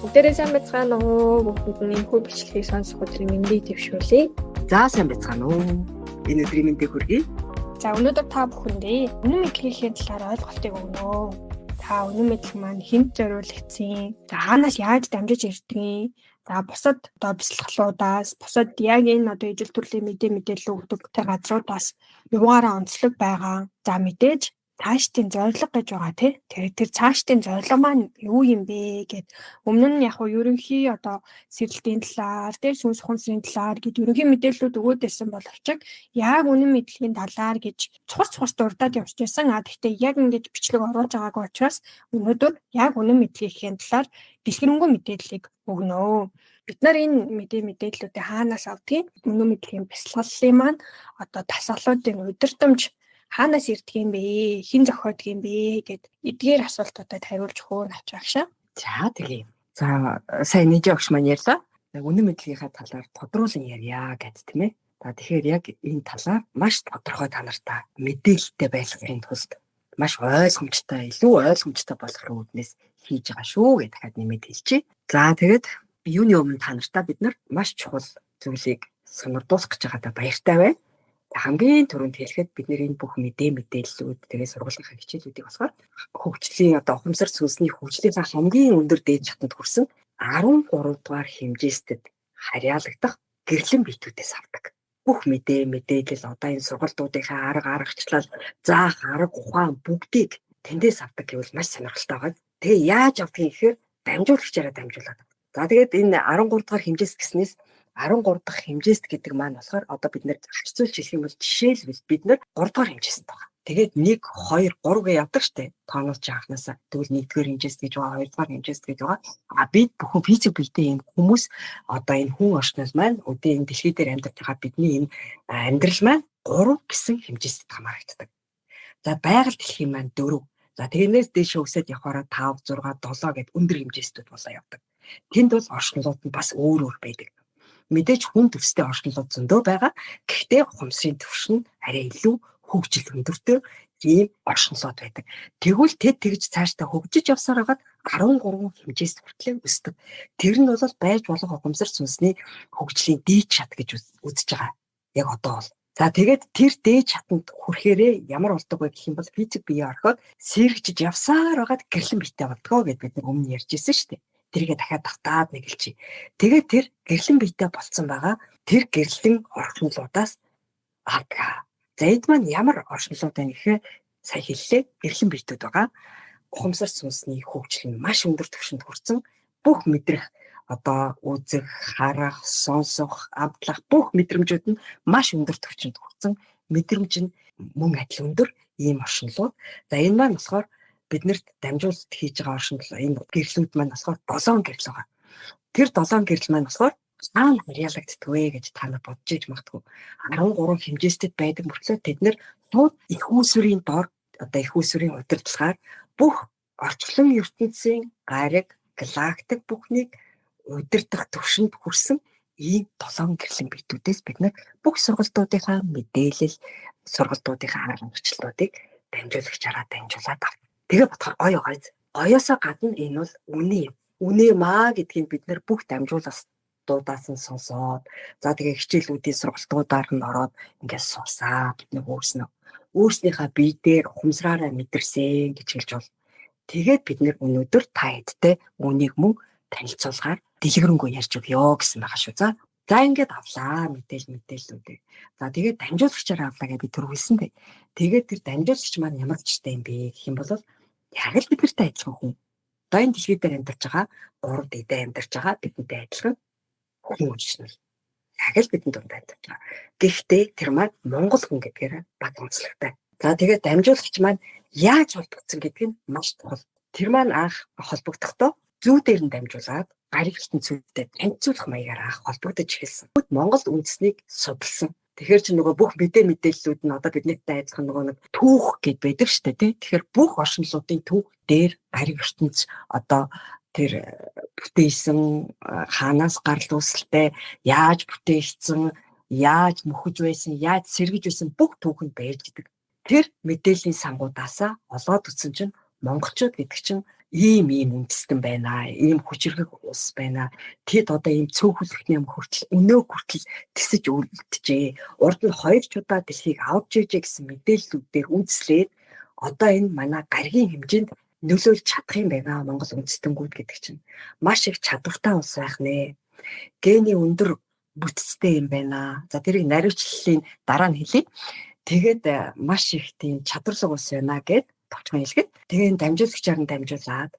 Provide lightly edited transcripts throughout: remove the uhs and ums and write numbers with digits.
Бүгдээрээ сайн байцгаана уу? Бүгдэнд нь энэхүү бичлэгийг сонсох өдрийн мэндийг дэвшүүлье. За сайн байцгаана уу? Энэ өдрийн мэндийг хүргэе. За өнөөдөр та бүхэндээ үнэн мэдлэгийн талаар ойлголтыг өгнө. Та үнэн мэдлэг маань хэнд зориулагдсан? За хаанаас яаж дамжиж ирдгийг? За бусад одоо бясалгалуудаас, бусад яг энэ одоо ижил төрлийн мэдээ мэдээлэл өгдөг тэр газруудаас юугаараа онцлог байгаа. За мэдээж цаашдын зорилго гэж байгаа тий. Тэр цаашдын зорилго маань юу юм бэ гэд өмнө нь яг уу ерөнхий одоо сэрэлтийн талаар, тэр сүнс ухамсарын талаар гэд ерөнхий мэдээллүүд өгөөд байсан боловч яг үнэн мэдлэгийн талаар гэж цухас цухас дурдаад явж байсан. А тэгтээ яг ингэж бичлэг оруулж байгаагүй учраас өнөөдөр яг үнэн мэдлэгийн талаар дэлгэрэнгүй мэдээллийг өгнө. Бид нар энэ мэдээллүүдийг хаанаас авдгийг, үнэн мэдлэгийн бясалгалын маань одоо дасгалуудын удирдамж хаанаас ирдэг юм бэ? Хэн зохиодог юм бэ гэд эдгээр асуултуудад хариулж өгөө начаагшаа. За тэгье. За сайн нэгэн огш маань ярьлаа. Үнэн мэдлэгийнхаа талаар тодруулан ярья гэд тийм ээ. За тэгэхээр яг энэ талаар маш тодорхой та нартай мэдээлэлтэй байхын тулд маш ойлгомжтой, илүү ойлгомжтой болох үүднээс хийж байгаа шүү гэж дахиад нэмээд хэлчихье. За тэгээд юуны өмнө та нартай бид нар маш чухал зүйлийг сонирдуулах гэж байгаадаа баяртай байна. Хамгийн түрүүнд хэлэхэд бид нэр энэ бүх мэдээллүүд тэгээ сургуулийн хичээлүүдийг болохоор хөгжлийн одоо ухамсар сүнсний хөгжлийн хамгийн өндөр дээд шатанд хүрсэн 13 дугаар хэмжээстэд харьяалагдах гэрлэн биетүүдээс авдаг. Бүх мэдээлэл одоо энэ сургалтуудынхаа арга аргачлал, заах арга ухаан бүгдийг тэндээс авдаг гэвэл маш сонирхолтой байгаа. Тэгээ яаж авдгийг гэхээр дамжуулагчаараа дамжуулаад. За тэгээд энэ 13 дугаар хэмжээс гэснээс 13 дахь хэмжээст гэдэг маань болохоор одоо бид нэр харьцуулж хэлэх юм бол жишээлбэл бид нэр 3 дугаар хэмжээст байгаа. Тэгээд 1 2 3 гэж явдаг штэ. Тооноос анхнаасаа. Тэгвэл 1-р хэмжээст гэж байгаа, 2-р хэмжээст гэж байгаа. А бид бүхэн физик биетэй энэ хүмүүс одоо энэ хүн орчноос маань өдөө энэ дэлхий дээр амьдарч байгаа бидний энэ амьдрал маань 3 гэсэн хэмжээст хамаарагддаг. За байгаль дэлхийн маань 4. За тэгнээс дээшээ өсөд явахаараа 5, 6, 7 гэд өндөр хэмжээстүүд болоо явдаг. Тэнд бол орчнолууд нь бас өөр өөр байдаг. Мэдээж хүн төстэй орчнолууд зөндөө байгаа. Гэхдээ ухамсарын түвшин нь арай илүү хөгжил өндөртэй ийм орчнолууд байдаг. Тэгвэл тэд тэгж цаашдаа хөгжиж явсаар хагаад 13 хэмжээс хүртлээр өсдөг. Тэр нь бол байж болох ухамсар сүнсний хөгжлийн дээд шат гэж үзэж байгаа. Яг одоо бол. За тэгээд тэр дээд шатанд хүрэхээрээ ямар болдог вэ гэх юм бол физик бие орхиод сэрэгжиж явсаар байгаад гэрлэн биетэй болдгоо гэд бид нар өмнө ярьж ирсэн шүү дээ. Тэргээ дахиад давтаад нэг хэлчихье. Тэгээд тэр гэрлэн биетэй болцсон байгаа. Тэр гэрлэн орчнолуудаас авдаг. За эд маань ямар орчнолууд байна гэхээр сая хэллээ. Гэрлэн биетүүд байгаа. Ухамсар сүнсний хөгжил нь маш өндөр түвшинд хүрсэн. Бүх мэдрэх одоо үзэх, харах, сонсох, амтлах бүх мэдрэмжүүд нь маш өндөр түвшинд хүрсэн. Мэдрэмж нь мөн адил өндөр ийм орчнолууд. За энэ маань болохоор биднэрт дамжуулалт хийж байгаа оршинл энэ гэрлүүд маань болохоор 7 гэрэл байгаа. Тэр 7 гэрэл маань болохоор хаана харьяалагддаг вэ гэж та нар бодож иж магадгүй. 13 хэмжээстэд байдаг мөртлөө тэд нэр шууд их үүсвэрийн дор одоо их үүсвэрийн удирдлагаар бүх орчлон ертөнцийн гариг, галактик бүхнийг удирдах түвшинд хүрсэн ийм 7 гэрлэн биетүүдээс бид нар бүх сургалтуудынхаа мэдээлэл, сургалтуудынхаа арга аргачлалуудыг дамжуулагчаараа дамжуулаад авдаг. Тэгээ бодохоор гоё гоё. Гоёосоо гадна энэ бол үнэ юм. Үнэ маа гэдгийг бид нэр бүх дамжуулалтуудаас нь сонсоод за тэгээ хичээлүүдийн сургалтуудаар нь ороод ингээд сурсаа бид нэг өөрснийхээ бие дээр ухамсараараа мэдэрсэн гэж хэлж бол. Тэгээд бид нэр өнөөдөр та хэдтэй үүнийг мөн танилцуулгаар дэлгэрэнгүй ярьж өгөө гэсэн байгаа шүү. За ингээд авлаа мэдээллүүдээ. За тэгээд дамжуулагчаараа авлаа гэж би түр хэлсэн дээ. Тэгээд тэр дамжуулагч маань ямар учиртай юм бэ гэх юм бол яг л бид нартай адилхан хүн. Одоо энэ дэлхий дээр амьдарч байгаа 3 дэдэ амьдарч байгаа бидэнтэй адилхан хүн учраас яг л бидний дунд амьдарч байгаа. Гэхдээ тэр маань Монгол хүн гэдгээр баг онцлогтой. За тэгээд дамжуулагч маань яаж холбогдсон гэдг нь маш чухал. Тэр маань анх холбогдохдоо зүү дээр нь дамжуулаад гариг ертөнцүүдтэй танилцуулах маягаар анх холбогдож эхэлсэн. Монгол үндэснийг судалсан. Тэгэхээр чи нөгөө бүх мэдээллүүд нь одоо биднийхтэй адилхан нөгөө нэг түүх гэд байдаг штэ тий. Тэгэхээр бүх оршинлуудын түүх дээр гариг ертөнц одоо тэр бүтээсэн хаанаас гарал үүсэлтэй яаж бүтээгдсэн, яаж мөхөж байсан, яаж сэргэж байсан бүх түүх нь байж гэдэг. Тэр мэдээллийн сангуудаасаа олоод үтсэн чинь монголчууд гэдэг чинь Ийм ийм үндэстэн байна. Ийм хүчирхэг улс байна. Тэд одоо ийм цөөхөлхний юм хүртэл өнөө хүртэл тэсэж үлджээ. Урд нь хоёр ч удаа дэлхийг авч ижээ гэсэн мэдээллүүдээр үндэслээд одоо энэ манай гаригийн хэмжээнд нөлөөлж чадах юм байна Монгол үндэстэнгүүд гэдэг чинь. Маш их чадвартай улс байх нэ. Гений өндөр бүтцтэй юм байна. За, тэрийг наривчлалын дараа нь хэлье. Тэгээд маш их тийм чадварлаг улс байна гэд товчхон хэлэхэд, тэгээ энэ дамжуулагчаар нь дамжуулаад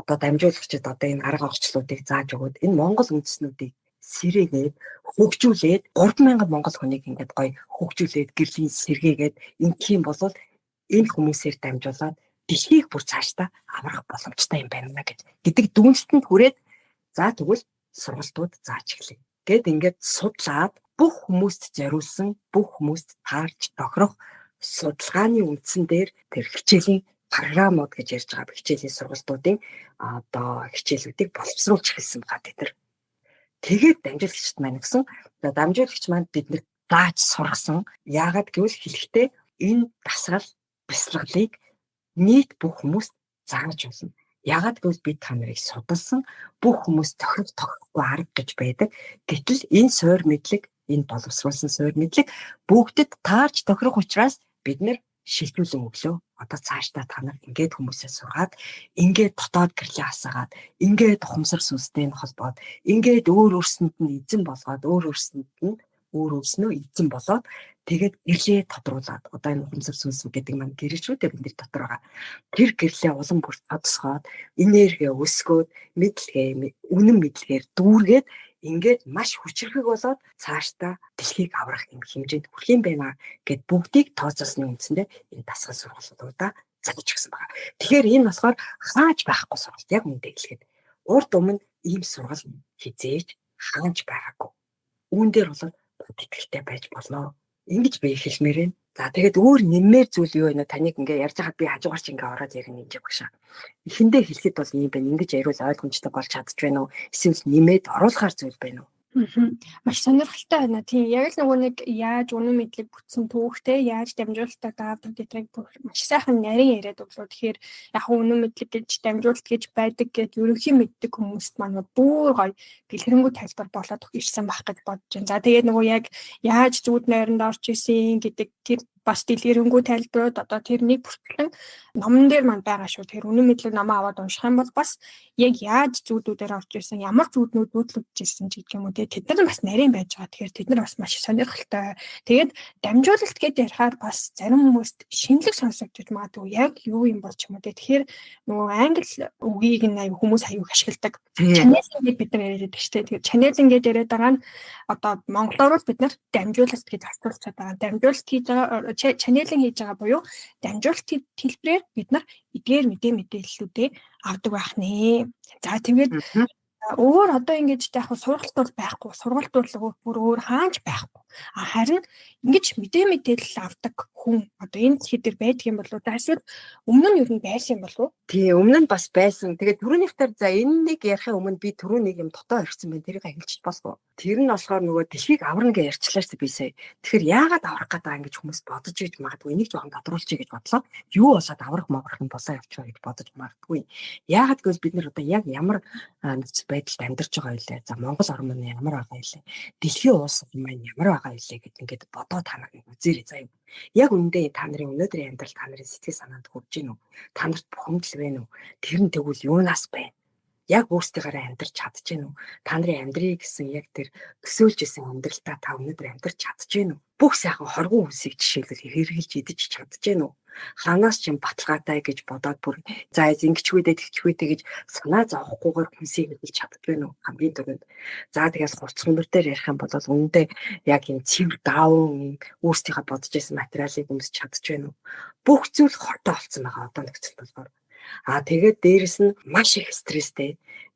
одоо дамжуулагчид одоо энэ арга орчлуудыг зааж өгөөд энэ Монгол үндэстнүүдийг сэрээгээд хөгжүүлээд 3000 монгол хүнийг ингээд гоё хөгжүүлээд гэрлийн сэргээгээд ингэх юм бол энэ хүмүүсээр дамжуулаад дэлхийг бүр цаашдаа аврах боломжтой юм байна гэж гэдэг дүгнэлтэнд хүрээд, за, тэгвэл сургалтууд зааж эхлэе. Гэт ингээд судлаад бүх хүмүүст зориулсан, бүх хүмүүст таарч тохирох судалгааны үндсэн дээр тэр хичээлийн програмууд гэж ярьж байгаа хичээлийн сургалтуудын одоо хичээлүүдийг боловсруулж эхэлсэн байгаа тэд нар. Тэгээд дамжуулагчид маань гэсэн. За, дамжуулагч маань бид нар зааж сургасан. Яагаад гэвэл хэлэхдээ энэ дасгал бясалгалыг нийт бүх хүмүүст зааж болно. Яагаад гэвэл бид та нарыг судалсан, бүх хүмүүс тохирох тохирохгүй арга гэж байдаг. Гэтэл энэ суур мэдлэг, энэ боловсруулсан суур мэдлэг бүгдэд таарч тохирох учраас бид нэр шилжүүлэн өглөө. Одоо цаашдаа та нар ингээд хүмүүсээ сургаад, ингээд дотоод гэрлээ асаагаад, ингээд ухамсар сүнстэй нь холбоод, ингээд өөр өөрсөнд нь эзэн болгоод, өөр өөрсөнд нь өөр өөрснөө эзэн болоод, тэгээд гэрлээ тодруулаад, одоо энэ ухамсар сүнс гэдэг маань гэрэл шүү дээ, бидний дотор байгаа. Тэр гэрлээ улам бүр тодсгоод, энерги өсгөөд, мэдлэгээ үнэн мэдлэгээр дүүргээд, ингээд маш хүчирхэг болоод цаашдаа дэлхийг аврах юм хэмжээнд хүрэх юм байна гэд бүгдийг тооцоосны үндсэндээ энэ дасгал сургалтуудаа зааж өгсөн байна. Тэгэхээр энэ болохоор хааж байхгүй сургалт, яг үндэ хэлэхэд урд өмнө ийм сургалт хизээж хааж байгаагүй. Үүн дээр бол итгэлтэй байж болно. Ингэж би хэлмээр байна. За, тэгээд өөр нэммээр зүйл юу вэ? Таныг ингээ ярьж байхад би хажуугаар ч ингээ ороод ярина гэж багшаа. Эхэндээ хэлэхэд бол ийм байна. Ингэж яриул ойлгомжтой болж чадчих байна уу? Эсвэл нэмээд оруулахар зүйл байна уу? Маш сонирхолтой байна. Тийм, яг л нөгөө нэг яаж үнэн мэдлэг бүтсэн түүхтэй, яаж дамжуулалтаа давдаг гэдгийг маш сайхан нарийн яриад өглөө. Тэгэхээр яг үнэн мэдлэг гэж, дамжуулалт гэж байдаг гэд ерөнхий мэддэг хүмүүст маань бүр гоё дэлгэрэнгүй тайлбар болоод ирсэн байх гэж бодож байна. За, тэгээд нөгөө яг яаж зүуд нойронд орж исэн гэдэг тэр бас дэлгэрэнгүй тайлбарууд одоо тэрнийг бүртгэн номон дээр маань байгаа шүү. Тэр үнэн мэдлэг номоо аваад унших юм бол бас яг яаж зүүдүүдээр орж ирсэн, ямар зүүднүүд нүүдлэгдэж ирсэн ч гэдэг юм уу те, тэд нар бас нарийн байж байгаа. Тэгэхээр тэд нар бас маш сонирхолтой. Тэгээд дамжуулалт гэдээ ярихаар бас зарим хүмүүст шинэлэг сонсогдож магадгүй, яг юу юм бол ч юм уу те. Тэгэхээр нөгөө англи үгийг нь аюу хүмүүс аюу ашигладаг. Channeling гэж бид нар яриад байдаг шүү дээ. Тэгэхээр channeling гэж яриад байгаа нь одоо монголоор бол бид нар дамжуулалт гэж орчуулж байгаа. Дамжуулалт хийж байгаа, channeling хийж байгаа буюу дамжуулалт хэлбэрээр бид нар эдгээр мэдээллүүдээ авдаг байх нэ. За, тэгээд өөр одоо ингэж яг сургалт бол байхгүй. Сургалт бол бүр өөр хаанч байхгүй. А харин ингэж мэдээлэл авдаг хүн одоо энэ дэлхий дээр байдаг юм болов уу? Эсвэл өмнө нь ер нь байсан юм болов уу? Тий, өмнө нь бас байсан. Тэгээд түрүүнийхтэр, за, энэ нэг ярихын өмнө би түрүү нэг юм дотоо ирсэн байна. Тэрийг хэлчих болов. Тэр нь болохоор нөгөө дэлхийг аварна гэж ярьчлаа шүү дээ би сая. Тэгэхээр яагаад аврах гэдэг байгаа ингэж хүмүүс бодож иж магадгүй, энийг жоохон тодруулчих гэж бодлоо. Юу болоод аврах маврах юм болоо явчих гэж бодож магадгүй. Яагаад гэвэл бид нар одоо яг ямар нөхцөл байдалд амьдарч байгаа вэ? За, Монгол орн маань ямар байгаа вэ? Дэлхийн улс маань ямар байгаа вэ гэд ингээд бодоо та нар үзээрэй заяа. Яг үнэндээ та нарын өнөөдрийн амьдрал та нарын сэтгэл санаанд хүрж гин үү? Та нарт бухимдал байна уу? Тэр нь тэгвэл юунаас байна? Яг өөрсдийнхөө амьдрч чадж гин үү? Та нарын амьдрыг гэсэн яг тэр төсөөлж исэн амьдралтаа та өнөөдөр амьдрч чадж гин үү? Бүх сайхан хоргон хүнсийг жишээлбэл хэрэгжилж идэж чадж гин үү? Ханаас ч юм баталгаатай гэж бодоод бүр за ингэчгүйдээ тэгчгүйдээ гэж санаа зовхгүйгээр хүнсийг хэрэгжилж чадж гин үү? Хамгийн түрүүнд. За, тэгээс хурц хүмбэр дээр ярих юм бол үүндээ яг юм цэвэр даавн юм өөрсдийнхөө бодож исэн материалыг өмсч чадж гин үү? Бүх зүйл хортой болсон байгаа одоо нөхцөл болохоор. Аа, тэгээд дээрэс нь маш их стресстэй.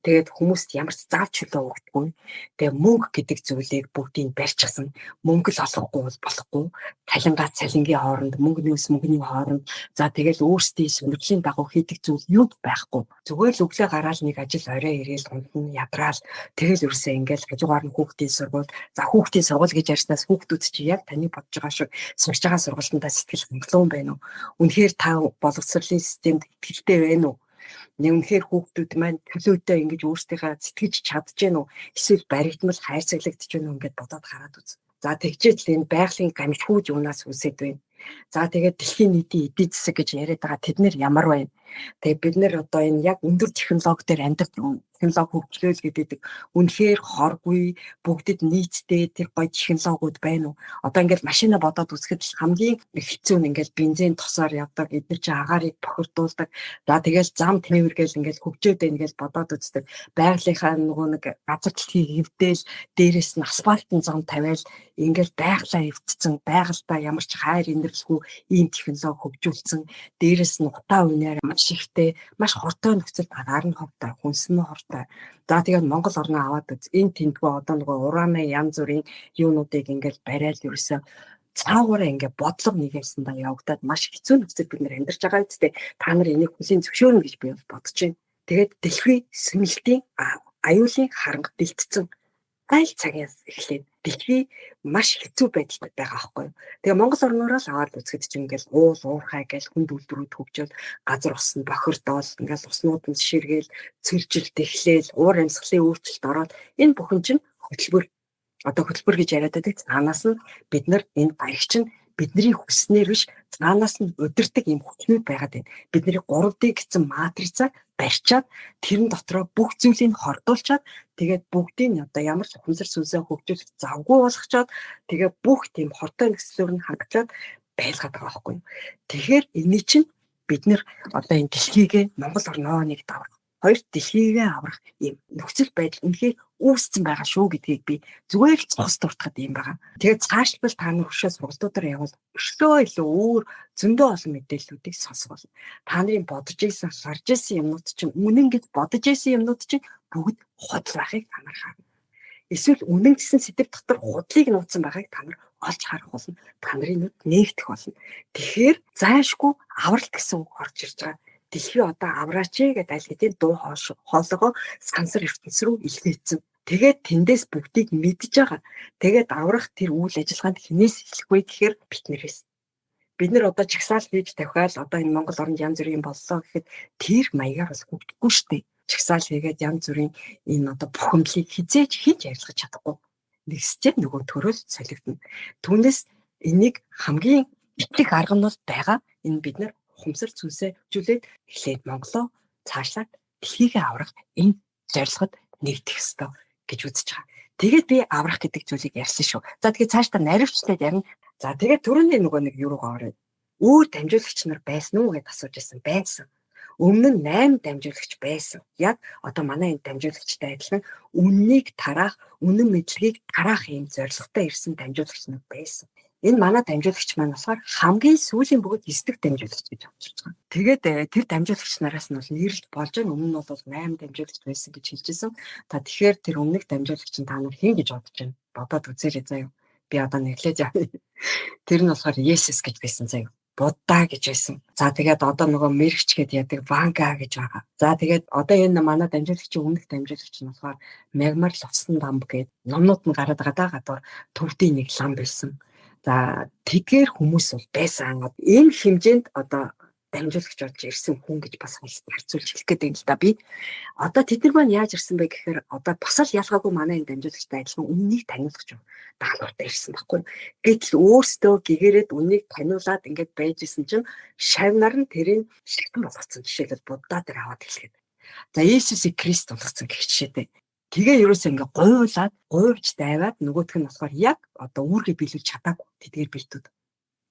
Тэгээд хүмүүст ямар ч зав чөлөө өгдөггүй. Тэгээ мөнгө гэдэг зүйлийг бүгдийг барьчихсан. Мөнгө л олохгүй бол болохгүй. Талингаа цалингийн хооронд, мөнгөнөөс мөнгөний хооронд, за, тэгэл өөрсдийн сонирхлын дагуу хийдэг зүйл юу байхгүй. Зүгээр л өглөө гараал нэг ажил, орой ирээл унтна, ядраал, тэгэл ерөөсөө ингээл хажуугаар нь хүүхдийн сургууль. За, хүүхдийн сургууль гэж ярьснаас хүүхдүүд чи яг таны бодож байгаа шиг сурч байгаа сургалтандаа сэтгэл хангалуун байна уу? Үнэхээр та боловсролын системд итгэлтэй байна уу? Нэг үнэхээр хүүхдүүд маань төлөөтэй ингэж өөрсдийнхээ сэтгэж чадж гэнэ үү? Эсвэл баригдмал хайрцаглагдж гэнэ үү ингээд бодоод хараад үз. За тэгжээд л энэ байгалийн гамшгууд юунаас үүсээд байна? За тэгээд дэлхийн нийтийн эдийн засаг гэж яриад байгаа тэд нэр ямар байна? Тэгээд бид нэр одоо энэ яг өндөр технологи дээр амьдрах технологи хөгжлөөл гэдэг үнэхээр хоргүй бүгдэд нийцтэй тэр гоё технологиуд байна уу? Одоо ингээд машина бодоод үзэхэд хамгийн хэцүү нь ингээд бензин тосоор явдаг, эдгээр чи агаарыг бохирдуулдаг. За тэгэл зам тээвэргээл ингээд хөгжөөд байна гэж бодоод үздэг. Байгалийнхаа нөгөө нэг газар дэлхийг эвдээл дээрээс нь асфальтын зам тавиал ингээд байгалаа эвдсэн, байгальдаа ямар ч хайр инэрлэхгүй ийм технологи хөгжүүлсэн. Дээрээс нь утаа үнээр маш ихтэй, маш хортой нөхцөлд агаар нь хортой, хүнс нь хортой. За тэгээд Монгол орноо аваад үз. Энэ тэндгүү одоо нөгөө урааны янз бүрийн юунуудыг ингээд барайл ерөөсөө цаагаараа ингээ бодлого нэгээсэндээ явагдаад маш хэцүү нөхцөл бид нэр амьдарч байгаа үстэй. Та нар энийг хүлийн зөвшөөрнө гэж би бодож байна. Тэгээд дэлхийн сэмэлтийн аюулын харанга бэлтцэн аль цагаас эхлээд дэлхий маш хэцүү байдалтай байгаа байхгүй юу. Тэгээ Монгол орноороо л аваад үзэхэд чинь ингээл уул уурхай гээл хүнд үйлдвэрүүд хөгжөөл газар ус нь бохирдоол ингээл уснууд нь ширгээл цөлжилт эхлээл уур амьсгалын өөрчлөлт ороод энэ бүхэн чинь хөтөлбөр одоо хөтөлбөр гэж яриад байдаг. Цаанаас нь бид нар энэ баригч нь бидний хүснээр биш цаанаас нь удирдаг юм хүчнүүд байгаад байна. Бидний 3D гэсэн матрицаа барьчаад тэрэн дотроо бүх зүйлийг хордуулчаад тэгээд бүгдийг нь одоо ямар ч ухамсар сүнсээ хөгжүүлэх завгүй болгочоод тэгээд бүх тийм хортой нөхцлөөр нь хангачаад байлгаад байгаа байхгүй юу. Тэгэхээр энэний чинь бид нэр одоо энэ дэлхийгээ Монгол орноо нэг давах, хоёр дэлхийгээ аврах ийм нөхцөл байдал үнэхээр үүссэн байгаа шүү гэдгийг би зүгээр л цус дуртахад юм байгаа. Тэгээд цаашлбал та нар хөшөө сургалтуудаар явбал өшлөө илүү өөр зөндөө олон мэдээллүүдийг сонсох болно. Та нарын бодож исэн, харж исэн юмнууд чинь үнэн гэж бодож исэн юмнууд чинь бүгд худал байхыг та нар харна. Эсвэл үнэн гэсэн сэдэв дотор худлыг нууцсан байгааг та нар олж харах болно. Та нарын нүд нээгдэх болно. Тэгэхээр зайлшгүй авралт гэсэн үг орж ирж байгаа. Дэлхий одоо авраач гэдэг аль хэдийн дуу хоолойгоо сансар ертөнц рүү илгээсэн. Тэгээд тэндээс бүгдийг мэдж байгаа. Тэгээд аврах тэр үйл ажиллагаанд хинээс эхлэх вэ гэхээр биднээс. Бид нар одоо чагсаал хийж тавхиал одоо энэ Монгол оронд янз бүрийн боллоо гэхэд тэр маягаар бас хөгжихгүй шүү дээ. Чагсаал хийгээд янз бүрийн энэ одоо бухимдлыг хизээж хийж арилгаж чадахгүй. Нэгсчээд нөгөө төрөл солигдно. Түүнээс энийг хамгийн итгэх арга нь бол байгаа. Энэ бид нар ухамсар сүнсээ хөгжүүлээд эхлээд Монголоо цаашлаад дэлхийгээ аврах энэ зорилгод нэгдэх ёстой гэж үзэж байгаа. Тэгээд би аврах гэдэг зүйлийг ярьсан шүү. За тэгээд цаашдаа наривчлаад ярина. За тэгээд түрүүний нөгөө нэг юу руугаа орё. Өөр дамжуулагч нар байсан уу гэж асууж байсан. Байсан. Өмнө нь 8 дамжуулагч байсан. Яг одоо манай энэ дамжуулагчтай адилхан үннийг тараах, үнэн мэдлэгийг тараах ийм зорилготой ирсэн дамжуулагч нар байсан. Энэ манай дамжуулагч маань болохоор хамгийн сүүлийн бөгөөд 9 дахь дамжуулагч гэж авчирч байгаа. Тэгээд тэр дамжуулагч нараас нь бол нэрлэлт болж байгаа. Өмнө нь бол 8 дамжуулагч байсан гэж хэлж ирсэн. Та тэгэхээр тэр өмнөх дамжуулагч нь та нар хэн гэж бодож байна? Бодоод үзээрэй заяа. Би одоо нэрлээд явъя. Тэр нь болохоор Есүс гэж байсан заяа. Будда гэж байсан. За тэгээд одоо нөгөө мэрэгч гээд яадаг Ванга гэж байгаа. За тэгээд одоо энэ манай дамжуулагчийн өмнөх дамжуулагч нь болохоор Мягмар Лувсан дамб гээд номнууд нь гараад байгаа да гадуур төвдийн нэг лам байсан. За тэдгээр хүмүүс бол байсан. Энэ хэмжээнд одоо дамжуулагч болж ирсэн хүн гэж бас харьцуулж хэлэх гээд байна л да би. Одоо тэд нар маань яаж ирсэн бэ гэхээр одоо бас л ялгаагүй манай энэ дамжуулагчтай адилхан үннийг таниулах юм даалгавартай ирсэн байхгүй. Гэтэл өөрсдөө гэгэрээд үннийг таниулаад ингээд байж исэн чинь шавнар нь тэрийг шалтан болгоцсон. Жишээлбэл Будда дээр аваад хэлэхэд. За Иесусыг Христ болгоцсон гэх жишээтэй. Тэгээ ерөөсөө ингээ гуйлаад, гуйвч дайваад нөгөөх нь болохоор яг одоо үүргээ биелүүлж чадаагүй тэдгээр биетүүд.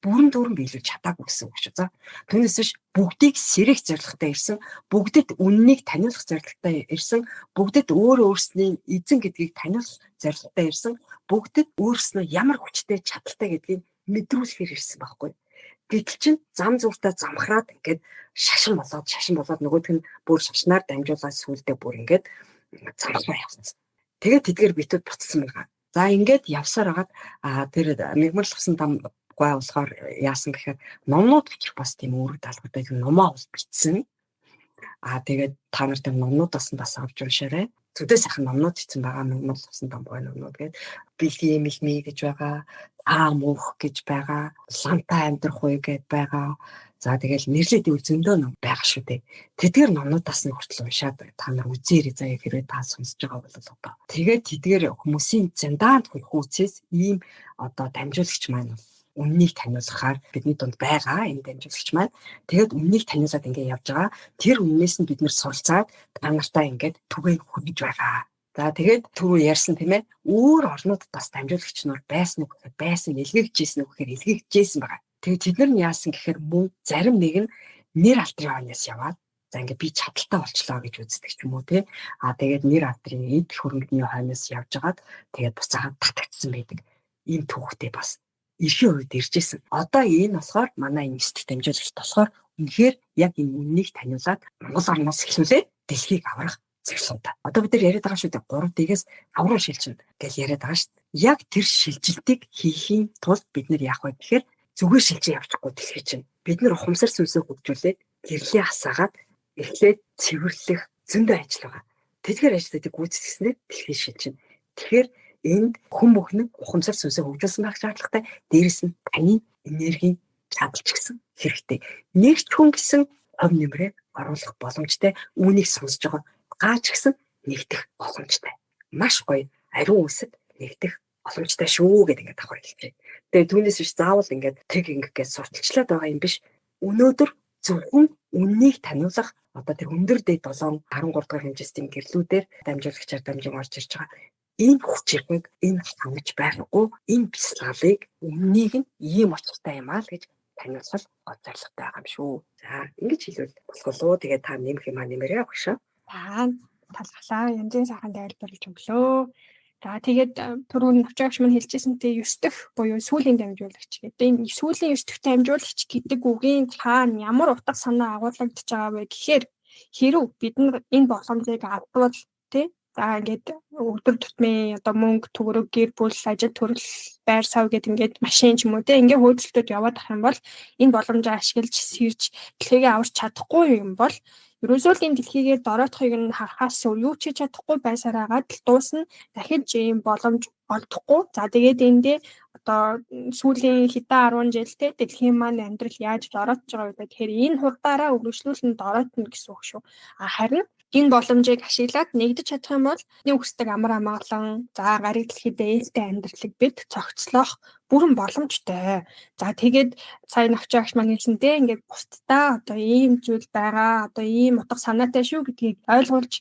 Бүрэн дүүрэн биелүүлж чадаагүй гэсэн үг шүү. За түүнээс биш бүгдийг сэрэх зорилготой ирсэн, бүгдэд үннийг таниулах зорилготой ирсэн, бүгдэд өөрөө өөрсний эзэн гэдгийг таниулах зорилготой ирсэн, бүгдэд өөрснөө ямар хүчтэй чадaltaй гэдгийг мэдрүүлэхээр ирсэн байхгүй. Гэтэл чин зам зүртээ замхраад ингээд шашин болоод нөгөөх нь бүр шашнаар дамжуулаад сүулдэ бүр ингээд замхраа явсан. Тэгээд тэдгээр битүүд буцсан байгаа. За ингээд явсаар хагаад тэр мигмарлахсан дамгай болохоор яасан гэхээр номнууд бичих бас тийм үүрэг даалгавартай номоо бол бичсэн. Тэгээд та нар тэр номнуудаас нь бас авч уншаарай. Зүдээ сайхан номнууд бичсэн байгаа. Мигмарлахсан дамгай номнууд гээд бэлгийн мэлми гэж байгаа, таа мөнх гэж байгаа, лантай амьдрах үе гэд байгаа. За тэгэл нэрлээд ивэл зөндөө ном байгаа шүү дээ. Тэдгээр номнуудаас нь хүртэл уншаад та нар үзээрэй заяа, хэрвээ та сонсож байгаа бол одоо. Тэгээд тэдгээр хүмүүсийн зэндаанд хөрхүүцээс ийм одоо дамжуулагч маань үннийг таниулахаар бидний дунд байгаа энэ дамжуулагч маань тэгээд үннийг таниулаад ингээд явж байгаа. Тэр үннээс нь бид нэр суралцаад та нартай ингээд түгээн хүргэж байгаа. За тэгээд түрүү ярьсан, тийм ээ, өөр орнуудад бас дамжуулагч нар байсан уу гэхээр байсан, илгээгдсэн үү гэхээр илгээгдсэн байгаа. Тэгээд тэд нар нь яасан гэхээр мөн зарим нэг нь нэр алдрын хойноос яваад, за ингээд би чадaltaй болчлоо гэж үздэг ч юм уу, тий. А тэгээд нэр алдрын эд хөрөнгөний хойноос явж хагаад тэгээд буцаагаад татагдсан байдаг. Ийм түүхтэй бас эрхийн үед иржсэн. Одоо энэ болохоор манай энэ сэтгэх дамжуулагч болохоор үнэхээр яг энэ үннийг таниулаад Монгол орноос эхлүүлээд дэлхийг аврах зорилготой. Одоо бид нар яриад байгаа шүү дээ, 3D-гээс 5 руу шилжинэ гэж яриад байгаа шүү дээ. Яг тэр шилжилтийг хийхийн тулд бид нар яах вэ гэхээр зүгээр шилжиж явчихгүй дэлхий чинь. Бид нар ухамсар сүнсээ хөгжүүлээд, гэрлээ асаагаад эхлээд цэвэрлэх зөндөө ажил байгаа. Тэдгээр ажлуудыг гүйцэтгснээр дэлхий шилжинэ. Тэгэхээр энд хүн бүхэн ухамсар сүнсээ хөгжүүлсэн байх шаардлагатай. Дээрэс нь таны энергийн чадал ч гэсэн хэрэгтэй. Нэг ч хүн гэсэн хувь нэмрээ оруулах боломжтой. Үүнийг сонсож байгаа гаач гэсэн нэгдэх боломжтой. Маш гоё ариун үсэд нэгдэх боломжтой шүү гэдэг ингээд давхар хэлж байна. Тэгээ түүнээс биш заавал ингээд тэг ингэ гэж сурталчлаад байгаа юм биш. Өнөөдөр зөвхөн үннийг таниулах одоо тэр өндөр дээд 7 13 дахь хэмжээстийн гэрлүүдээр дамжуулагчаар дамжин орж ирж байгаа энэ хүчирхэг, энэ хангаж байхгүй энэ бясалгалыг өмнгийг нь ийм учиртай юм аа л гэж таниулах гол зорилготой байгаа юм шүү. За, ингэж хэлвэл болох уу? Тэгээд та нэмэх юм аа нэмэрээ, багшаа. За, талхлаа. Янзын сайхан тайлбарлаж өглөө. За, тэгээд түрүүн навчаагч мань хэлжсэнтэй 9 дэх буюу сүүлийн дамжуулагч гэдэг. Энэ сүүлийн 9 дэх дамжуулагч гэдэг үгийн цаана ямар утга санаа агуулгадж байгаа вэ гэхээр хэрв бид нар энэ боломжийг алдвал, тий, за ингээд өдөр тутмын одоо мөнгө, төгрөг, гэр бүл, ажил төрөл, байр сав гэдэг ингээд машин ч юм уу, те, ингээд хөөцөлтөд яваад ах юм бол энэ боломжоо ашиглаж сэрж дэлхийгээ аварч чадахгүй юм бол ерөөсөө л энэ дэлхийгээр дороотхыг нь харахаас өөр юу ч хийж чадахгүй байсаар агаад л дуусна. Дахиж ийм боломж олдохгүй. За, тэгээд эндээ одоо сүүлийн хэдэн 10 жил, те, дэлхийн маань амьдрал яаж дороотж байгаа вэ гэхээр энэ хурдаараа үргэлжлүүлэн дороотно гэсэн үг шүү. А харин энэ боломжийг ашиглаад нэгдэж чадах юм бол бидний хүсдэг амар амгалан, за гариг дэлхийд ээлтэй амьдралыг бид цогцлоох бүрэн боломжтой. За, тэгээд сая навчаагч маань хэлсэнтэй ингээд бусдаа одоо ийм зүйл байгаа, одоо ийм утга санаатай шүү гэдгийг ойлгуулж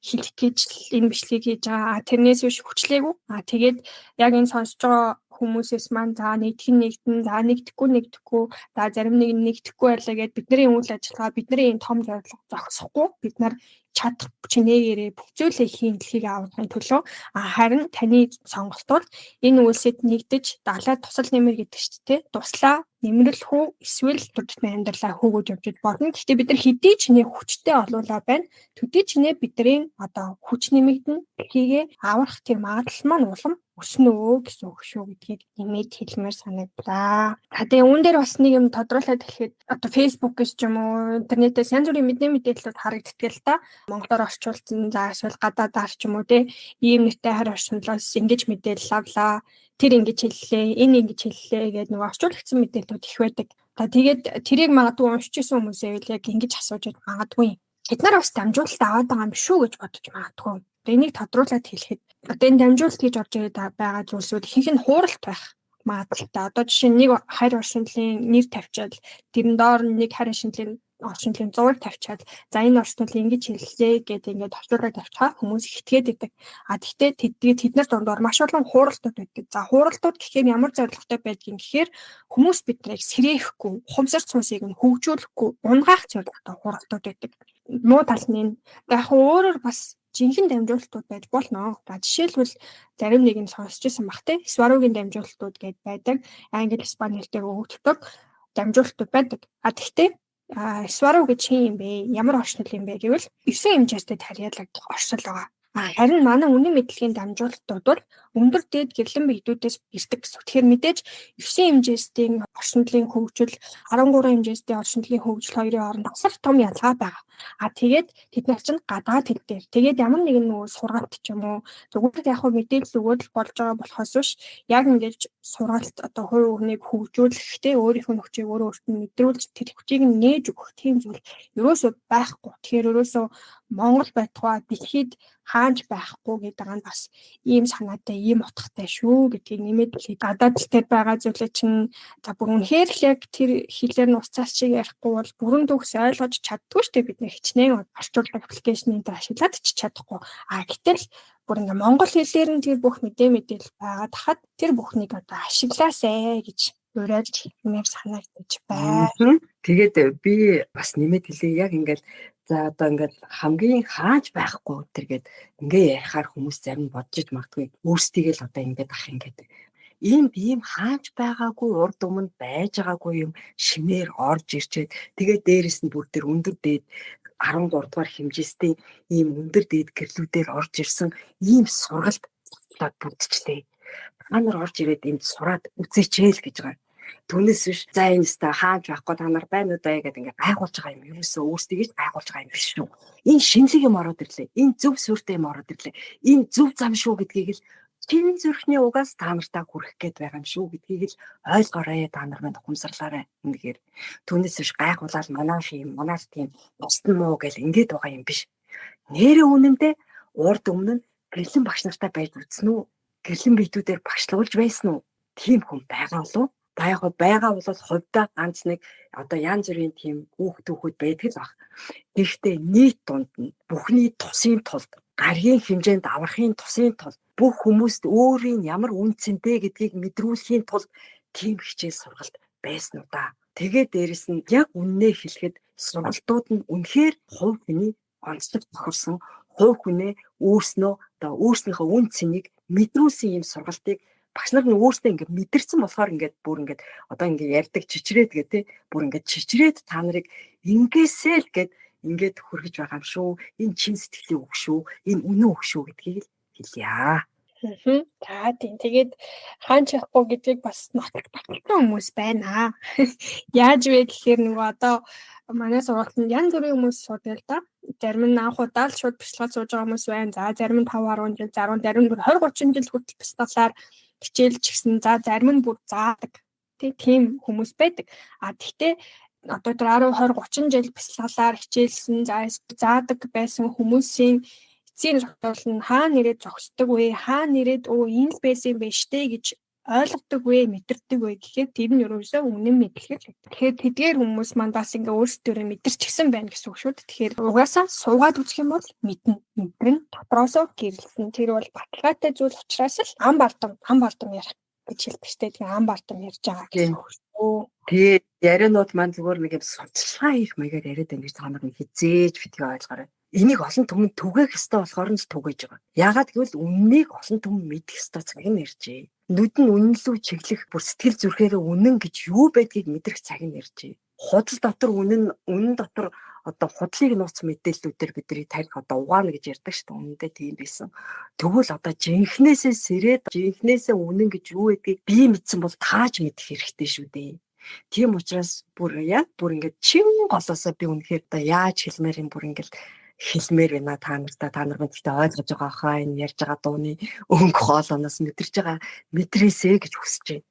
хэлэх гэж энэ бичлэгийг хийж байгаа. Тэрнээс биш хүчлээгүй. А тэгээд яг энэ сонсож байгаа хүмүүсээс маань за нэгдэх нь нэгдэн, за нэгдэхгүй нэгдэхгүй, за зарим нэг нь нэгдэхгүй байлаа гэд бидний үйл ажиллагаа, бидний энэ том зорилго зогсохгүй. Бид нар чадах чинээгээрээ бүх зүйлээ хийн дэлхийг авахын төлөө. А харин таны сонголт бол энэ үйлсэд нэгдэж далай тусал нэмэр гэдэг чинь, те, туслаа нэмэрлэх үү эсвэл төр тутмын амьдралаа хөөгөөд явж болно. Гэхдээ бид нар хэдий ч нэ хүчтэй олуулаа байна. Төдий ч нэ бидний одоо хүч нэмэгдэн, дэлхийгээ аврах тэр магадлал маань улам өснө өө гэсэн үг шүү гэдгийг нэмээд хэлмээр санагдлаа. За, тэгээ үүн дээр бас нэг юм тодруулаад хэлэхэд одоо Facebook-ээс ч юм уу интернетээс янз бүрийн мэдээ мэдээллүүд харагддаг л та. Монголоор орчуулсан, за эсвэл гадаадаар ч юм уу, те, ийм нэртэй харь орчуулаас ингэж мэдээлэл авлаа. Тэр ингэж хэллээ, энэ ингэж хэллээ гэдэг нөгөө орчуулгдсан мэдээллүүд их байдаг. За, тэгээд тэрийг магадгүй уншиж исэн хүмүүсээ яг ингэж асууж магадгүй. Тэд нар бас дамжуулалт аваад байгаа юм шүү гэж бодож магадгүй. Энийг тодруулаад хэлэхэд одоо энэ дамжуулалт гэж орж ирээд байгаа зүйлсүүд ихэнх нь хууралт байх магадлалтай. Одоо жишээ нь нэг харь оршинлын нэр тавьчаад, тэрэн доор нэг харь оршинлын зураг тавьчаад, за энэ оршинлын ингэж хэллээ гэдэг ингээд орчуулаад тавьчихаа хүмүүс итгэхэд идэг. А тэгтээ тэд нар дундуур маш олон хууралтууд байдаг. За, хууралтууд гэхээр ямар зорилготой байдгийг гэхээр хүмүүс биднийг сэрээхгүй, ухамсар цусыг нь хөгжүүлэхгүй, унгаах зорилготой хууралтууд байдаг. Муу тал нь энэ. Яг өөрөөр бас жинхэнэ дамжуулалтууд байж болно. За, жишээлбэл зарим нэг нь сонсч ирсэн бах, те. Сваругийн дамжуулалтууд гэдээ байдаг. Англи, испани хэлээр өгөгддөг дамжуулалтууд байдаг. А тэгтээ Свару гэж хин юм бэ? Ямар оршнол юм бэ гэвэл 9 хэмжээтэй тарьяалагдах оршил байгаа. Харин манай үнэн мэдлэгийн дамжуулалтууд бол өндөр дээд гэрлэн биедүүдээс ирдэг гэсэн. Тэгэхээр мэдээж 9 хэмжээстийн оршинлын хөгжил, 13 хэмжээстийн оршинлын хөгжил хоёрын хооронд асар том ялгаа байгаа. А тэгээд тэд нар чинь гадаад хэл дээр. Тэгээд ямар нэгэн нөгөө сургалт ч юм уу зүгээр яг хөө мэдээлэл өгөөд л болж байгаа болохоос биш яг ингэж Сургалт одоо хувь хүнийг хөгжүүлэхдээ өөрийнх нь хүчийг өөрөө өөрт нь мэдрүүлж, тэр хүчийг нь нээж өгөх тийм зүйл ерөөсөө байхгүй. Тэгэхээр ерөөсөө Монгол байтугай дэлхийд хаанч байхгүй гэдэг нь бас ийм санаатай, ийм утгатай шүү гэдгийг нэмээд хэлье. Гадаад тал дээр байгаа зүйлээ чинь за бүр үнэхээр л яг тэр хэлээр нь уцаас чиг ярихгүй бол бүрэн төгс ойлгож чаддгүй шүү дээ. Бид нэр хичнээн орчуулдаг application ийг ашиглаад ч чадахгүй. А гэтэл бүр ингээ монгол хэлээр нь тэр бүх мэдээлэл байгаад хахад тэр бүхнийг одоо ашиглаасай гэж уриалж хэлмээр санагдаж байна. Тэгээд би бас нэмээд хэлье, яг ингээл за одоо ингээл хамгийн хааж байхгүй тэргээд ингээ ярихаар хүмүүс зарим бодож иж магадгүй, өөрсдийгөө л одоо ингээд ах ингээд ийм хааж байгаагүй, урд өмнө байж байгаагүй юм шинээр орж ирчээд, тэгээд дээрэс нь бүр тэр өндөр дээд 13 дугаар хэмжээстэй ийм өндөр дээд гэрлүүдээр орж ирсэн ийм сургалт бүтчлээ. Та нар орж ирээд энд сураад үзээч л гэж байгаа. Түүнээс биш за энэ ста хааж байхгүй та нар байна уу даа гэдэг ингээ гайхуулж байгаа юм. Ерөөсөө өөрсдийгөө гайхуулж байгаа юм биш шүү. Энэ шинэлэг юм ороод ирлээ. Энэ зөв сүртэй юм ороод ирлээ. Энэ зөв зам шүү гэдгийг л чин зүрхний угаас та нартаа хүрэх гээд байгаа юм шүү гэдгийг л ойлгоорой, та нар мань ухамсарлаарай. Үнэхээр түүнээс биш гайхуулаад манайх юм, манайх тийм бусд нь муу гэл ингээд байгаа юм биш. Нэрээ үнэндээ урд өмнө нь гэрлэн багш нартай байж үзсэн үү? Гэрлэн биетүүдээр багшлуулж байсан уу? Тийм хүн байгаа болов? Та яг байгаа бол хувьдаа ганц нэг одоо янз бүрийн тийм хүүхд түүхүүд байдаг л баг. Гэхдээ нийт дунд нь бүхний тусын тулд, гаригийн хэмжээнд аврахын тусын тулд, бүх хүмүүст өөрийн ямар үн цэнтэй гэдгийг мэдрүүлэхийн тулд тийм хичээл сургалт байсан уу да. Тэгээд дээрэс нь яг үннээ хэлэхэд сургалтууд нь үнэхээр хувь хүний онцлог тохирсон, хувь хүнээ өөрснөө одоо өөрснийхөө үн цэнийг мэдрүүлсэн ийм сургалтыг багш нар нь өөрсдөө ингээд мэдэрсэн болохоор ингээд бүр ингээд одоо ингээд ярьдаг чичрээд гэ тэ бүр ингээд чичрээд та нарыг ингээсээ л гэд ингээд хүргэж байгаа юм шүү. Энэ чин сэтгэлийн үг шүү. Энэ үнэн үг шүү гэдгийг л хэлье. За тийм. Тэгээд хаан чахгүй гэдгийг бас нотлох хүмүүс байна. Яаж вэ гэхээр нөгөө одоо манай сургуультанд янз бүрийн хүмүүс суудаг л да. Зарим нь анх удаа л шууд бясалгал сууж байгаа хүмүүс байна. За зарим нь 5 10 жил, зарим нь бүр 20 30 жил хүртэл бясалгалаар хичээлж гисэн. За зарим нь бүр заадаг. Тийм хүмүүс байдаг. А тэгтээ одоо тэр 10 20 30 жил бясалгалаар хичээлсэн, за заадаг байсан хүмүүсийн эцсийн зохиол нь хаа нэрээд зогсдог вэ? Хаа нэрээд өө энэ л байсан юм байна штэ гэж ойлгодог вэ, мэдэрдэг вэ гэхээр тэр нь ерөөсөө үнэн мэдлэг л. Тэгэхээр тэдгээр хүмүүс маань бас ингээ өөрсдөө мэдэрчихсэн байна гэсэн үг шүү дээ. Тэгэхээр угаасаа суугаад үзэх юм бол мэднэ. Мэдрэн дотроосоо гэрэлтэн. Тэр бол баталгаатай зүйл учраас л ам бардам, ам бардам ярих гэж хэлдэг штэ. Тэгээ ам бардам ярьж байгаа гэсэн үг шүү. Тэгээ ярианууд маань зүгээр нэг юм судалгаа хийх маягаар яриад байна гэж та нар хизээж битгий ойлгоорой. Энийг олон түмэн түгээх ёстой болохоор нь л түгээж байгаа. Яагаад гэвэл үннийг олон түмэн мэдэх ёстой цаг нь иржээ. Нүд нь үнэн лүү чиглэх, бүр сэтгэл зүрхээрээ үнэн гэж юу байдгийг мэдрэх цаг нь иржээ. Худал дотор үнэн, үнэн дотор одоо худлыг нууц мэдээллүүдээр бидний тарих одоо угаана гэж ярьдаг шүү дээ. Үнэндээ тийм байсан. Тэгвэл одоо жинхнээсээ сэрээд жинхнээсээ үнэн гэж юу байдгийг би мэдсэн бол тааж мэдэх хэрэгтэй шүү дээ. Тийм учраас бүр яг бүр ингээд чин голоосоо би үнэхээр одоо яаж хэлмээр юм, бүр ингээд хэлмээр байна та нартай, та нар мэдээ ойлгож байгаа хаа, энэ ярьж байгаа дууны өнгө хоолооноос мэдэрч байгаа мэдрээсэй гэж хүсэж байна.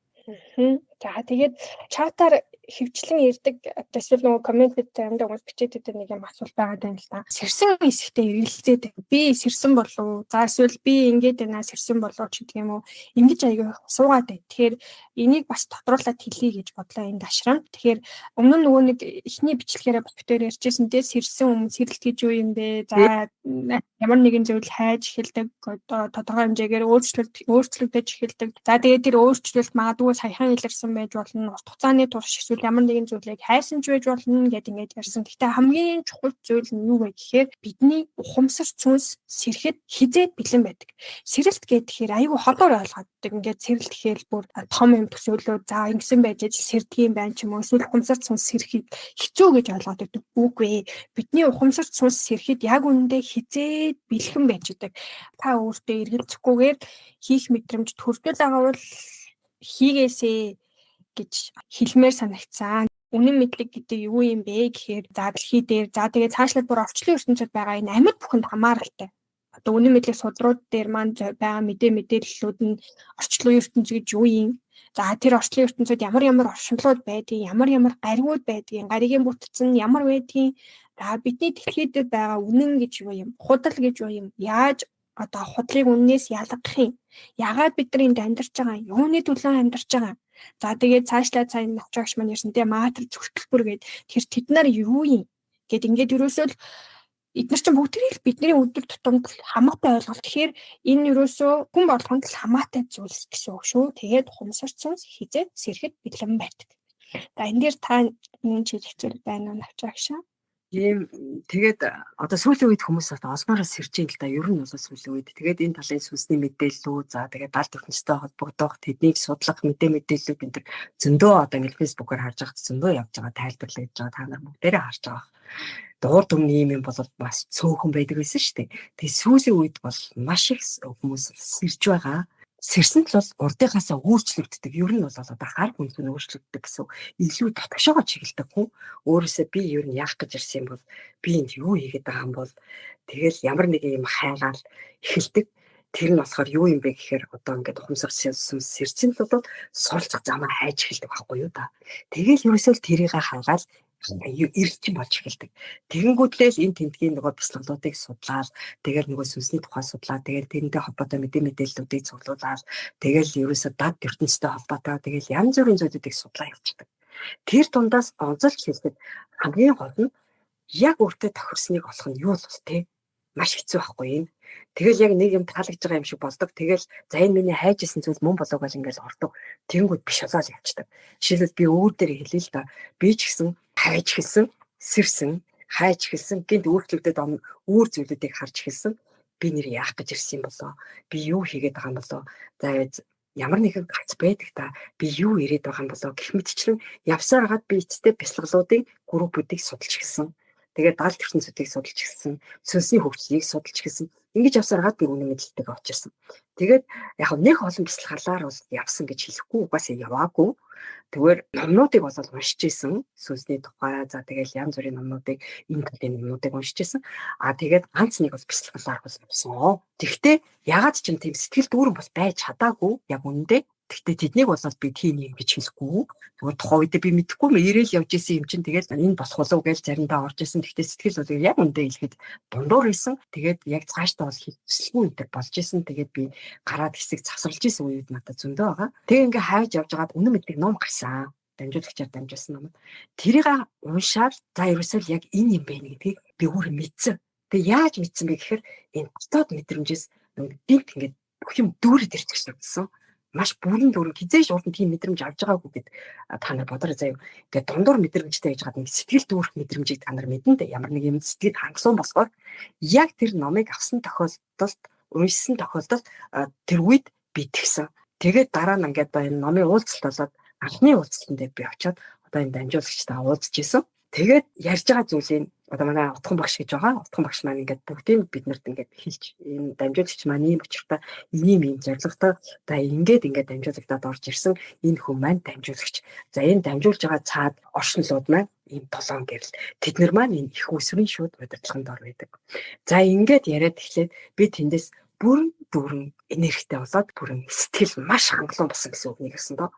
За тэгээд чатаар хөвчлэн ирдэг, эсвэл нөгөө комментэд заримдаа хүмүүс бичээд байдаг нэг юм асуулт байгаа юм л да. Сэрсэн хэсэгтээ эргэлзээд би сэрсэн болов уу? За эсвэл би ингэж байна, сэрсэн болов ч гэдэг юм уу? Ингэж аягүй суугаад бай. Тэгэхээр энийг бас тодруулаад хэлье гэж бодлоо энд ашрам. Тэгэхээр өмнө нь нөгөө нэг эхний бичлэгээрээ бас битээр ярьжсэн те, сэрсэн хүмүүс сэрэлт гэж юу юм бэ? За ямар нэгэн зүйл хайж эхэлдэг, одоо тодорхой хэмжээгээр өөрчлөгдөж эхэлдэг. За тэгээд тэр өөрчлөлт магадгүй саяхан илэрсэн байж болно. Урт хугацааны турш эсвэл ямар нэгэн зүйлийг хайсан ч байж болно гэд ингээд ярьсан. Гэхдээ хамгийн чухал зүйл нь юу вэ гэхээр бидний ухамсар сүнс сэрэхэд хизээд бэлэн байдаг. Сэрэлт гэхээр айгүй холоор ойлгодог. Ингээд сэрэлт гэхээр бүр том юм төсөөлөө за ингэсэн байж аж сэрдэг юм байна ч юм уу, эсвэл ухамсар сүнс сэрэхийг хэцүү гэж ойлгоод байдаг. Үгүй ээ. Бидний ухамсар сүнс сэрэхэд яг үнэндээ хизээд бэлхэн байж байдаг. Та өөртөө эргэлзэхгүйгээр хийх мэдрэмж төрдөл байгаа бол хийгээсэй гэж хэлмээр санагдсан. Үнэн мэдлэг гэдэг юу юм бэ гэхээр за дэлхий дээр, за тэгээ цаашлаад бүр орчлон ертөнцид байгаа энэ амьд бүхэнд хамааралтай. Одоо үнэн мэдлэг судрууд дээр маань байгаа мэдээллүүд нь орчлон ертөнц гэж юу юм? За тэр орчлон ертөнцид ямар ямар оршинлууд байдгийг, ямар ямар гаригууд байдгийг, гаригийн бүтц нь ямар байдгийг, за бидний дэлхий дээр байгаа үнэн гэж юу юм, худал гэж юу юм, яаж одоо худлыг үннээс ялгах юм, яагаад бид нар энд амьдарч байгаа, юуны төлөө амьдарч байгаа. За тэгээд цаашлаа цаа навчаагч маань ярьсан те матер зөвтөлбөр гээд тэр тэд нар юу юм гэд ингээд ерөөсөө л эдгээр чинь бүгдэрийг л бидний өдөр тутамд хамаатай ойлголт. Тэгэхээр энэ ерөөсөө хүн болгонд л хамаатай зүйлс гэсэн үг шүү. Тэгээд ухамсарт сүнс хизээд сэрэхэд бэлэн байдаг. За энэ дээр та нэг хэлэх зүйл байна уу навчаагшаа? Тийм тэгээд одоо сүүлийн үед хүмүүс одоо олмоороо сэрж ийн л да. Ер нь бол сүүлийн үед. Тэгээд энэ талын сүнсний мэдээллүүд, за тэгээд далд ертөнцтэй холбогдох, тэднийг судлах мэдээллүүд энэ төр зөндөө одоо ингээд фэйсбүүкээр харж байхад зөндөө явж байгаа, тайлбарлаж байгаа та нар бүгдээрээ харж байгаа. Дуурд өмнө ийм юм бол бас цөөхөн байдаг байсан шүү дээ. Тэгээд сүүлийн үед бол маш их хүмүүс сэрж байгаа. Сэрсэн л бол урдынхаасаа өөрчлөгддөг. Ер нь бол одоо хар хүнс нь өөрчлөгддөг гэсэн. Илүү дотгошоогоо чиглэдэг хүн. Өөрөөсөө би ер нь яах гэж ирсэн юм бол, би энд юу хийгээд байгаа юм бол тэгэл ямар нэг юм хайгаал эхэлдэг. Тэр нь болохоор юу юм бэ гэхээр одоо ингээд ухамсар сүнс сэрсэн л бол суралцах замаа хайж эхэлдэг байхгүй юу да. Тэгэл ерөөсөө л тэрийг хайгаал эрэлчин болж эхэлдэг. Тэгэнгүүтлээ л энэ тентгийн нөгөө бяцлаглуудыг судлаад, тэгэл нөгөө сүнсний тухай судлаад, тэгэл тэрнтэй холбоотой мэдээллүүдийг цуглуулаад, тэгэл ерөөсөө дад ертөнцтэй холбоотой тэгэл янз бүрийн зүйлүүдийг судлаа явчихдаг. Тэр дундаас онцолж хэлэхэд хамгийн гол нь яг өөртөө тохирсныг олох нь юу л те маш хэцүү байхгүй юм. Тэгэл яг нэг юм таалагдж байгаа юм шиг болдог. Тэгэл за энэ миний хайж исэн зүйл мөн болов гал ингээл ордог. Тэнгүүд биш болоод явчихдаг. Жишээлбэл би өөр дээр хэлээ л да. Би ч гэсэн хайж эхэлсэн, сэрсэн, хайж эхэлсэн, гинт өөрчлөгдөд өөр зүйлүүдийг харж эхэлсэн. Би нэр яах гэж ирсэн юм болоо? Би юу хийгээд байгаа юм болоо? За ямар нэгэн гац байдаг та би юу ирээд байгаа юм болоо гэх мэтчлэн явсаар хагаад би эцэстээ бяцлаглуудын группүүдийг судалж эхэлсэн. Тэгээд даалт ертөнцүүдийг судалж эхэлсэн, сүнсний хөгжлийг судалж эхэлсэн. Ингэж явсаар хагаад би үнэн мэдлэлтэйг очирсан. Тэгээд яг нэг олон бяцлаглалаар бол явсан гэж хэлэхгүй, угаасаа яваагүй. Тэгвэр номнуудыг бол уншиж исэн. Сүнсний тухай, за тэгэл янз бүрийн номнуудыг, энэ талын номнуудыг уншиж исэн. А тэгээд ганц нэг бол бяцлаглалаар бол явсан. Тэгвэл ягаад ч юм тийм сэтгэл дүүрэн бол байж чадаагүй яг үнэндээ. Гэхдээ тэднийг бол би тийм юм гэж хэлэхгүй. Тэгвэл тухайн үедээ би мэдэхгүй юм ирээл явж исэн юм чинь тэгэл энэ болох болов гэж заримдаа орж исэн. Гэхдээ сэтгэл бол яг үндэ хэлэхэд дундуур исэн. Тэгээд яг цаашдаа бол хэвчлгүй энэ төр болж исэн. Тэгээд би гараад хэсэг завсарлаж исэн үед надад зөндөө байгаа. Тэгээ ингээ хайж явж байгаад үнэн мэдлэг ном гарсан. Дамжуулагчаар дамжуулсан ном. Тэрийг уншаад за ерөөсөө л яг энэ юм байна гэдгийг би өөрөө мэдсэн. Тэгээ яаж мэдсэн бэ гэхээр энэ дотоод мэдрэмжээс гинт ингээд бүх юм дүүрээд ирчихсэн гэсэн. Маш бүрэн дүүрэн хизээш урд нь тийм мэдрэмж авч байгаагүй гэд та нар бодорой заяа. Ингээд дундуур мэдрэмжтэй гэж гад нэг сэтгэл дүүрэх мэдрэмжийг та нар мэдэн дээ. Ямар нэг юм сэтгэл хангалуун болохоор яг тэр номыг авсан тохиолдолд, уншсан тохиолдолд тэр үед би тэгсэн. Тэгээд дараа нь ингээд энэ номын уулзалт болоод анхны уулзалтан дээр би очиод одоо энэ дамжуулагчтай уулзж исэн. Тэгээд ярьж байгаа зүйлийг одоо манай утхан багш гэж байгаа. Утхан багш маань ингээд бүгдийг биднэрт ингээд хэлж энэ дамжуулагч маань ийм учиртай, ийм ийм зорилготой за ингээд ингээд дамжуулагдаад орж ирсэн энэ хүн маань дамжуулагч. За энэ дамжуулж байгаа цаад оршинлууд маань ийм 7 гэрэл. Тэд нар маань энэ их усрын шууд удирдлагын дор байдаг. За ингээд яриад эхлээд би тэндээс бүрэн дүүрэн энергитэй болоод бүрэн сэтгэл маш хангалуун болсон гэсэн үг нэг гэсэн доо.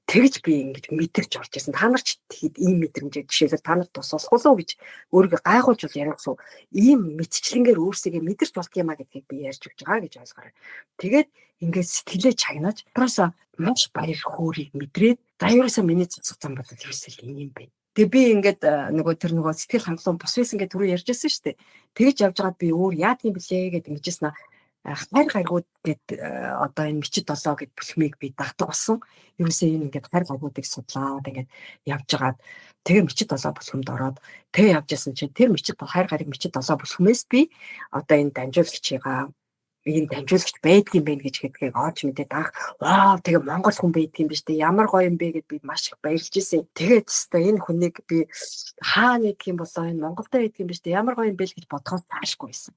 Тэгж би ингэж мэдэрч орж ирсэн. Та нар ч тэгэхэд ийм мэдрэмжээр жишээлбэл та нар тус болох уу гэж өөрийгөө гайхуулж бол яриагсуу ийм мэдчлэнгээр өөрсдөө мэдэрч болд юм а гэдгийг би ярьж өгч байгаа гэж ойлгоорой. Тэгээд ингээд сэтгэлээ чагнаж дотросоо маш баяр хөөргийг мэдрээд за ерөөсөө миний цоцох зам бол ерөөсөө ийм юм байна. Тэгээ би ингээд нөгөө тэр нөгөө сэтгэл хангалуун бус байсан гэж түрүү ярьж байсан шүү дээ. Тэгж явж байгаад би өөр яад юм блэ гэд ингэжсэн аа. Хайр гаргууд гэд одоо энэ мичид 7 гэд бүлхмийг би дагдаг болсон. Ерөөсөө энэ ингээд хайр гаргуудыг судлаад ингээд явж байгаад тэгээ мичид 7 бүлхэмд ороод тэгээ явж исэн чинь тэр мичид хайр гариг мичид 7 бүлхмээс би одоо энэ дамжуулагчийгаа энэ дамжуулагч байдгийн байх гэж гэдгийг олж мэдээд анх вау тэгээ монгол хүн байдгийн биш үү ямар гоё юм бэ гэд би маш их баярлж исэн. Тэгээд өстой энэ хүнийг би хаана идэх юм болоо энэ Монголд байдгийн биш үү ямар гоё юм бэ л гэж бодохоос таашгүй байсан.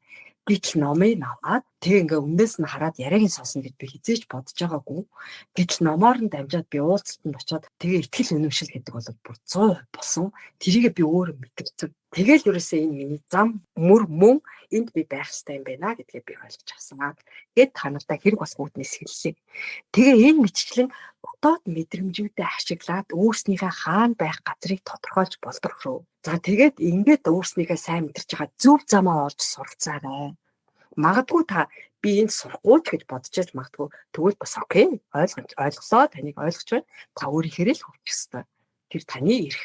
Гэтэл номыг аваад тэгээ ингээ өмнөөс нь хараад яриаг нь сонсно гэж би хизээч бодож байгаагүй. Гэтэл номоор нь дамжаад би уулзалтанд очиод тэгээ итгэл үнэмшил гэдэг бол бүр 100% болсон. Тэрийгээ би өөрөө мэдэрсэн. Тэгэл ерөөсөө энэ миний зам мөр мөн Энд би байх ёстой юм байна гэдгээ би ойлгож авсан. Гэт та нартай хэрэг болох үүднээс хэллээ. Тэгээ энэ мэтчлэн дотоод мэдрэмжүүдээ ашиглаад өөрснийхөө хаана байх газрыг тодорхойлж болдог шүү. За тэгээд ингээд өөрснийхөө сайн мэдэрч байгаа зөв замаа олж суралцаарай. Магадгүй та би энд сурахгүй ч гэж бодож байж магадгүй. Тэгвэл бас окей. Ойлголоо, таныг ойлгож байна. Та өөрийнхөө л хөгжих ёстой. Тэр таны эрх.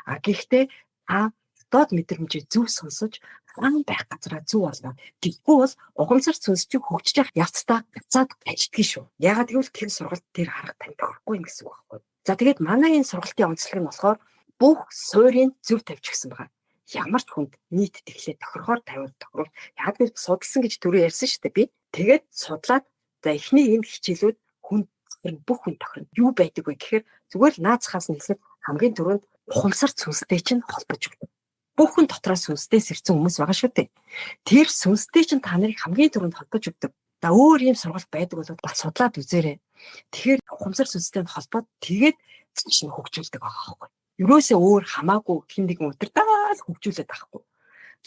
А гэхдээ та дотоод мэдрэмжээ зөв сонсож хаан байх газараа зөв олно. Тэгэхгүй бол ухамсар сүнс чинь хөгжиж явах явцдаа гацаад ажидгийг шүү. Яагаад гэвэл тэр сургалт тэр арга танд тохирохгүй юм гэсэн үг байхгүй. За тэгээд манай энэ сургалтын онцлог нь болохоор бүх суурийг зөв тавьчихсан байгаа. Ямар ч хүнд нийт тэглээ тохирохоор тавиул тохирол. Яг л судалсан гэж түрүү ярьсан шүү дээ би. Тэгээд судлаад за эхний энэ хичээлүүд хүн бүх хүн тохирно. Юу байдаг вэ гэхээр зүгээр л наацхаас нь хэлэхэд хамгийн түрүүнд ухамсар сүнстэй чинь холбож өгдөг. Бүх хүн дотроо сүнстэй сэрцэн хүмүүс байгаа шүү дээ. Тэр сүнстэй чинь та нарыг хамгийн түрүүнд холбож өгдөг. За өөр ийм сургалт байдаг бол бас судлаад үзээрэй. Тэгэхээр ухамсар сүнстэй холбоод тэгээд цааш нь хөгжүүлдэг байгаа байхгүй. Ерөөсөө өөр хамаагүй хин нэгэн удирдаад хөгжүүлээд байхгүй.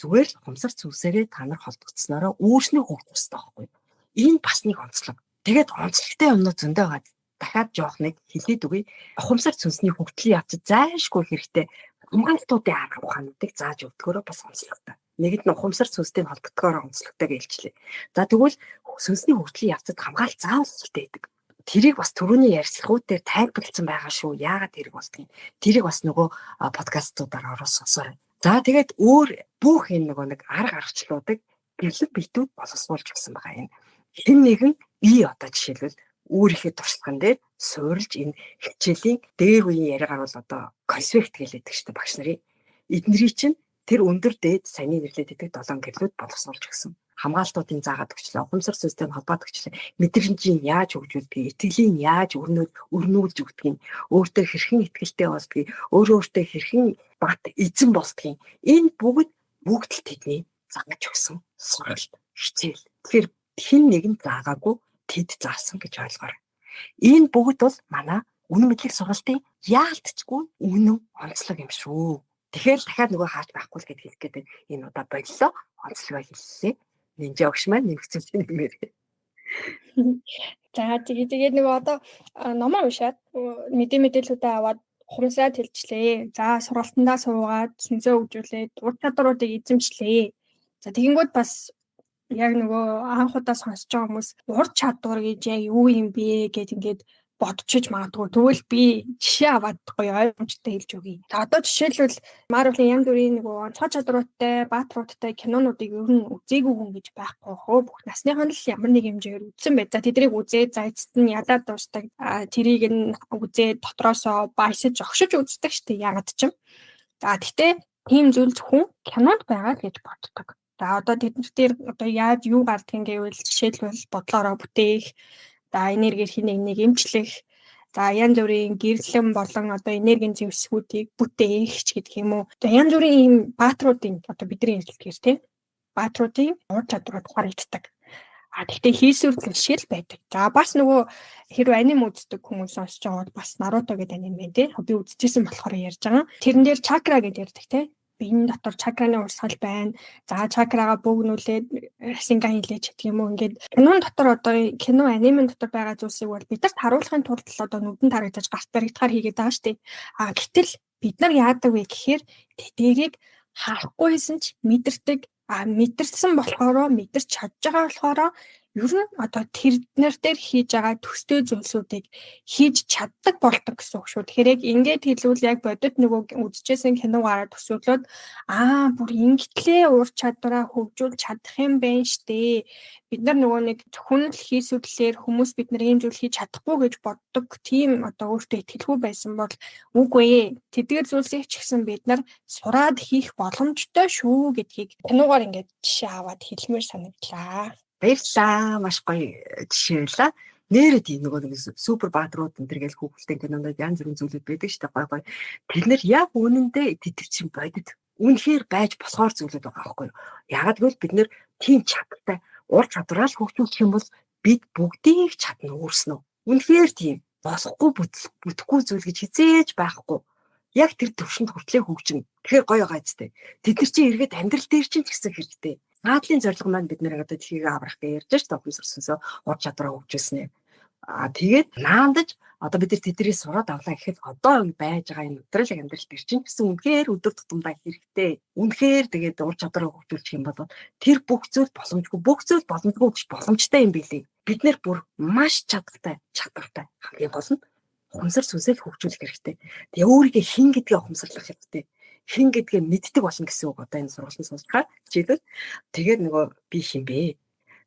Зүгээр л ухамсар сүнсээрээ та нар холбогдсноороо өөрснөө хөгжих хэрэгтэй байхгүй. Энэ бас нэг онцлог. Тэгээд онцлогтой юмнууд зөндөө байгаа. Дахиад жоох нэг хэлээд үгүй. Ухамсар сүнсний хөгжлийн явцад зайлшгүй хэрэгтэй хамгаалтуудын арга ухаануудыг зааж өгдгөөрөө бас онцлогтой. Нэгд нь ухамсар сүнстэй холбогдгоороо онцлогтой гэж хэлжлээ. За тэгвэл сүнсний хөгжлийн явцад хамгаалт заавал хэрэгтэй байдаг. Тэрийг бас түрүүний ярилцлагууд дээр тайлбарласан байгаа шүү. Яагаад тэрэг болдгийг. Тэрийг бас нөгөө подкастуудаар ороо сонсоорой. За тэгээд өөр бүх энэ нөгөө нэг арга аргачлалуудыг гэрлэг битүүд боловсруулж өгсөн байгаа юм. Хэн нэгэн би одоо жишээлбэл өөрийнхөө туршлаган дээр суурилж энэ хичээлийн дээр үеийн яриагаар бол одоо конспект гэлээдэг шүү дээ багш нарын. Эднэрий чинь тэр өндөр дээд саяны нэрлээд байдаг 7 гэрлүүд боловсруулж өгсөн. Хамгаалтуудын заагаад өгчлээ, ухамсар сүнстэй холбоод өгчлээ. Мэдрэмжийг яаж хөгжүүлдгийг, итгэлийг яаж өрнүүлж өгдгийг, өөртөө хэрхэн итгэлтэй болдгийг, өөрөө өөртөө хэрхэн бат эзэн болдгийг. Энэ бүгд л тэдний зааж өгсөн сургалт, хичээл. Тэгэхээр хэн нэгэн заагаагүй тэд заасан гэж ойлгоорой. Энэ бүгд бол манай үнэн мэдлэг сургалтын яалтчгүй үнэн онцлог юм шүү. Тэгэхээр дахиад нөгөө хаач байхгүй л гэд хэлэх гээд энэ удаа боллоо. Онцлогоо хэллээ. Нинжа огш маань нэмэгцэн нэмээр. За тэгээд нөгөө одоо номоо уншаад мэдээллүүдээ аваад ухамсараа тэлжлээ. За сургалтандаа суугаад сүнсээ хөгжүүлээд ур чадваруудыг эзэмшлээ. За тэгэнгүүт бас яг нөгөө анх удаа сонсож байгаа хүмүүс ур чадвар гэж яг юу юм бэ гэд ингээд бодчихож магадгүй. Тэгвэл би жишээ аваад гоё ойлгомжтой хэлж өгье. За одоо жишээлбэл Marvel-ийн янз бүрийн нөгөө онцгой чадваруудтай, бааtruудтай кинонуудыг ер нь үзээгүй хүн гэж байхгүй хөө. Бүх насныхан л ямар нэг хэмжээгээр үзсэн байт. За тэднийг үзээд за эцэст нь ядаад дуустдаг. Тэрийг нь үзээд дотроосоо баясаж огшиж үздэг штэ ягаад ч юм. За тэгтээ тийм зүйл зөвхөн кинонд байгаа л гэж боддог. За одоо тэд нар дээр одоо яаж юу гардгийг гэвэл жишээлбэл бодлоороо бүтээх, за энергиэр хин нэг нэг эмчлэх, за янз бүрийн гэрлэн болон одоо энергийн зэвсгүүдийг бүтээх ч гэдэг юм уу. Одоо янз бүрийн ийм бааtruудын одоо бидний хэлдгээр тийм бааtruудын ур чадварууд харагддаг. А тэгтээ хийсвэрлэл шиг л байдаг. За бас нөгөө хэрвээ аним үздэг хүмүүс сонсож байгаа бол бас Наруто гэдэг аним байна тий. Би үзчихсэн болохоор ярьж байгаа. Тэрэн дээр чакра гэдээ ярьдаг тий. Биеийн дотор чакраны урсгал байна. За чакрага бөөгнүүлээд расинга хийлээч гэх юм уу. Ингээд кинон дотор одоо кино анимын дотор байгаа зүйлсийг бол бид нарт харуулахын тулд л одоо нүдэнд харагдаж гарт баригдахаар хийгээд байгаа шүү дээ. А гэтэл бид нар яадаг вэ гэхээр тэдгэрийг харахгүйсэн ч мэдэрдэг. А мэдэрсэн болохоор мэдэрч чадж байгаа болохоор ер нь одоо тэрнэр дээр хийж байгаа төстэй зүйлсүүдийг хийж чаддаг болдог гэсэн үг шүү. Тэгэхээр яг ингээд хэлвэл яг бодит нөгөө үзчихсэн киногаараа төсөөлөөд аа бүр ингэтлээ ур чадвараа хөгжүүлж чадах юм байна штэ. Бид нар нөгөө нэг зөвхөн л хийсвэрлэлээр хүмүүс бид нар ийм зүйл хийж чадахгүй гэж боддог тийм одоо өөртөө итгэлгүй байсан бол үгүй ээ. Тэдгээр зүйлсийг ч гэсэн бид нар сураад хийх боломжтой шүү гэдгийг киногоор ингээд жишээ аваад хэлмээр санагдлаа. Баярлалаа. Маш гоё жишээ байлаа. Нэрээ тийм нөгөө нэг супер баатрууд энэ төр гэл хүүхэлдэйн кинонд янз бүрийн зүйлүүд байдаг шүү дээ. Гоё гоё. Тэр нэр яг үнэндээ тэд чинь бодит. Үнэхээр байж болохоор зүйлүүд байгаа байхгүй юу? Яагаад гэвэл бид нэр тийм чадaltaй ур чадвараа л хөгжүүлэх юм бол бид бүгдийг чадна өөрснөө. Үнэхээр тийм болохгүй бүтэхгүй зүйл гэж хизээж байхгүй. Яг тэр төвшөнд хүртлээ хөгжинэ. Тэгэхээр гоё байгаа зү. Тэд нар чинь эргээд амьдрал дээр чинь ч гэсэн хэрэгтэй. Цаатлын зорилго маань бид нэр одоо дэлхийг аврах гэж ярьж шүү дээ. Ухамсар сүнсээ ур чадвараа хөгжүүлсэн. Тэгээд наандаж одоо бид нар тэднийг сураад авлаа гэхэд одоо байж байгаа энэ материалын амьдрал дээр чинь гэсэн үнэхээр өдөр тутамдаа хэрэгтэй. Үнэхээр тэгээд ур чадвараа хөгжүүлчих юм бол тэр бүх зүйл боломжгүй, бүх зүйл боломжгүй гэж боломжтой юм билий. Бид нэр бүр маш чадaltaй, чадвартай. Хамгийн гол нь ухамсар сүнсээ л хөгжүүлэх хэрэгтэй. Тэгээ өөрийгөө хэн гэдгээ ухамсарлах хэрэгтэй. Хэн гэдгээ мэддэг болно гэсэн үг одоо энэ сургалтанд сонсохоор хичээлвэл тэгээд нөгөө би хэн бэ?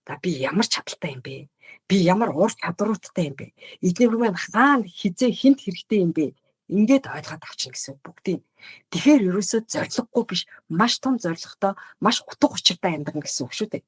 За би ямар чадaltaй юм бэ? Би ямар ур чадваруудтай юм бэ? Эдний маань хаана хизээ хинт хэрэгтэй юм бэ? Ингээд ойлгоод авчихна гэсэн бүгдийг. Тэгэхээр ерөөсөө зориггүй биш, маш том зорилготой, маш утга учиртай амьдрна гэсэн үг шүү дээ.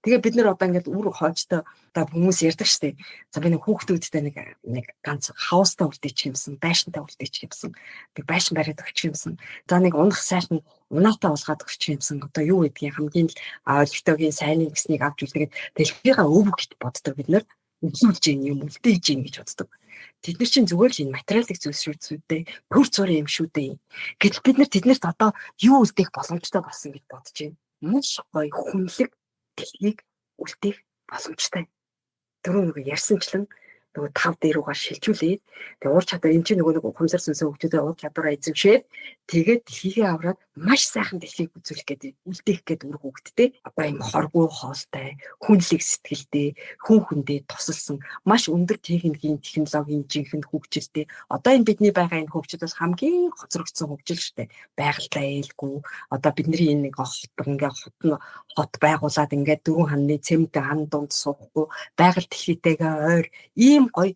Тэгээ бид нэр одоо ингээд үр хоожтой одоо хүмүүс ярьдаг шүү дээ. За би нэг хүүхдүүдтэй нэг ганц хаустай үлдээчих юмсан, байшинтай үлдээчих юмсан. Нэг байшин бариад өгчих юмсан. За нэг унах сайхан унаатай уулгаад өгчих юмсан. Одоо юу гэдгийг хамгийн л ойлгохтойгийн сайныг гэснийг авч үлдээгээд дэлхийгаа өвөг гэж боддог бид нэр өвлүүлж гин юм үлдээж гин гэж боддог. Тэд нар чинь зүгээр л энэ материалын зүйлс шүү дээ. Төр зүрийн юм шүү дээ. Гэтэл бид нар тэднэрт одоо юу үлдээх боломжтой болсон гэж бодож байна. Маш гоё хүнлэг дэлхийг үлдээх боломжтой. Түрүү нөгөө ярьсанчлан нөгөө тав дээр рүүгээ шилжүүлээд тэгээ уур чадвар энэ чинь нөгөө нэг ухамсар сүнсээ хөгжүүлээд уур чадвараа эзэмшээд тэгээд дэлхийгээ авраад маш сайхан дэлхийг үзүүлэх гэдэг үлдээх гэдэг үр хөвгттэй одоо юм хоргүй хоолтой хүнлэг сэтгэлтэй хүн хүндээ тусалсан маш өндөр техникийн технологийн жинхэнэ хөгжилтэй одоо энэ бидний байгаа энэ хөгжил бас хамгийн хоцрогдсон хөгжил шүү дээ. Байгальтай ээлгүй одоо бидний энэ нэг хот ингээ хот байгуулад ингээ дөрвөн ханны цэмд хан дунд суухгүй байгаль дэлхийтэйгээ ойр ийм гоё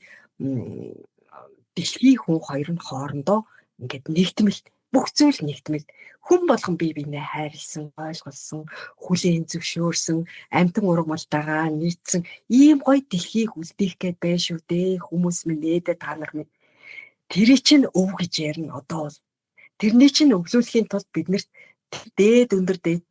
дэлхийн хүн хоёр нь хоорондоо ингээд нэгтмэл бүх зүйл нэгтмэл хүн болгон бие биенээ хайрлсан, ойлголсон, хүлээн зөвшөөрсөн, амьтан ургамалтайгаа нийцсэн ийм гоё дэлхийг үлдээх гээд байна шүү дээ. Хүмүүс минь ээдэ та нар минь тэрий чинь өв гэж ярина одоо бол. Тэрний чинь өвлүүлэхийн тулд биднэрт дээд өндөр дээд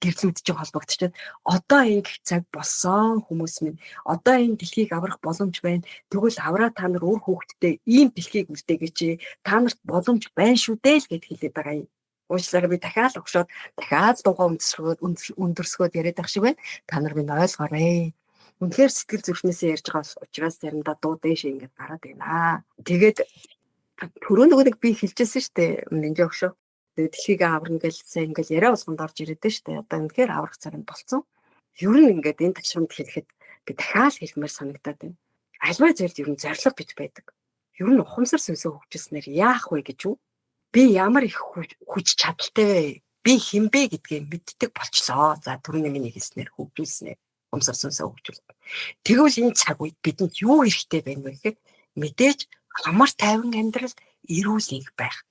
гэрлүүд чинь холбогдчиход одоо ингэх цаг болсон хүмүүс минь одоо энэ дэлхийг аврах боломж байна. Тэгвэл авраа та нар үр хүүхдтэй ийм дэлхийг үлдээгээч. Та нарт боломж байна шүү дээ л гэд хэлээд байгаа юм. Уучлаарай би дахиад огшоод дахиад дуугаа өндөрсгөөд яриад байх шиг байна. Та нар минь ойлгоорой. Үнэхээр сэтгэл зүрхнээсээ ярьж байгаа учраас заримдаа дуу дээш ингэж гараад байна. Тэгээд түрүү нөгөө нэг би хэлжсэн шүү дээ. Нинжээ өгшөө. Тэгээд дэлхийг аварна гэж сайн ингээл яриа болгонд орж ирээд шүү дээ. Одоо үнэхээр аврах цаг нь болцсон. Ер нь ингээд энэ ташрамд хэлэхэд би дахиад хэлмээр санагдаад байна. Альва зүйлд ер нь зорилго гэж байдаг. Ер нь ухамсар сүнсээ хөгжүүлснээр яах вэ гэж үү? Би ямар их хүч чадалтай вэ? Би хэн бэ гэдгийг мэддэг болчлоо. За түрүүний миний хэлснээр хөгжүүлснээр ухамсар сүнсээ хөгжүүл. Тэгвэл энэ цаг үед бидэнд юу хэрэгтэй байна вэ гэхэд мэдээж амар тайван амьдрал, эрүүл энх байх.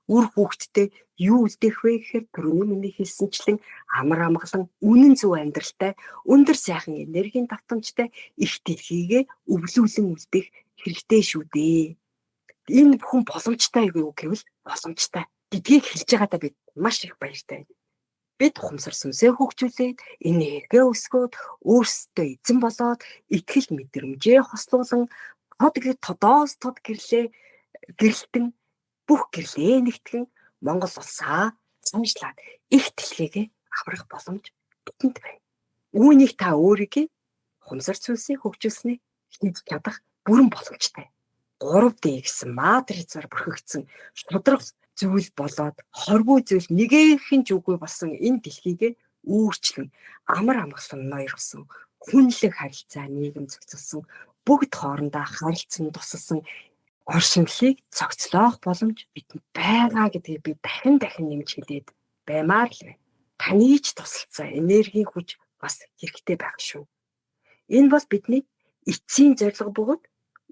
Үр хүүхдтэй юу үлдээх вэ гэхээр түрүүний миний хэлсэнчлэн амар амгалан үнэн зөв амьдралтай өндөр сайхан энергийн давтамжтай их дэлхийгээ өвлүүлэн үлдээх хэрэгтэй шүү дээ. Энэ бүхэн боломжтой юу гэвэл боломжтой гэдгийг хэлж байгаадаа би маш их баяртай. Бид ухамсар сүнсээ хөгжүүлээд энерги өсгөөд өөрсдөө эзэн болоод итгэл мэдрэмжээ хослуулан тод тодоос тод гэрлээ гэрэлтэн бүх гэрлээ нэгтгэн Монгол улсаа цамжлаад их дэлхийгээ аврах боломж бидэнд байна. Үүнийг та өөрийгөө ухамсар сүнсийг хөгжүүлсэний хийж чадах бүрэн боломжтой. 3D гэсэн матрицаар бүрхэгдсэн шударга зүйл болоод хоргүй зүйл нэгэхэн ч үгүй болсон энэ дэлхийгээ үүрчлэн амар амгалан ноёрхсон хүнлэг харилцаа нийгэм зохицолсон бүгд хоорондоо харилцан тусалсан оршинлыг цогцлоох боломж бидэнд байгаа гэдгийг би дахин дахин нэмж хэлээд баймаар л байна. Таны ч тусалцаа энергийн хүч бас хэрэгтэй байх шүү. Энэ бол бидний эцсийн зорилго бөгөөд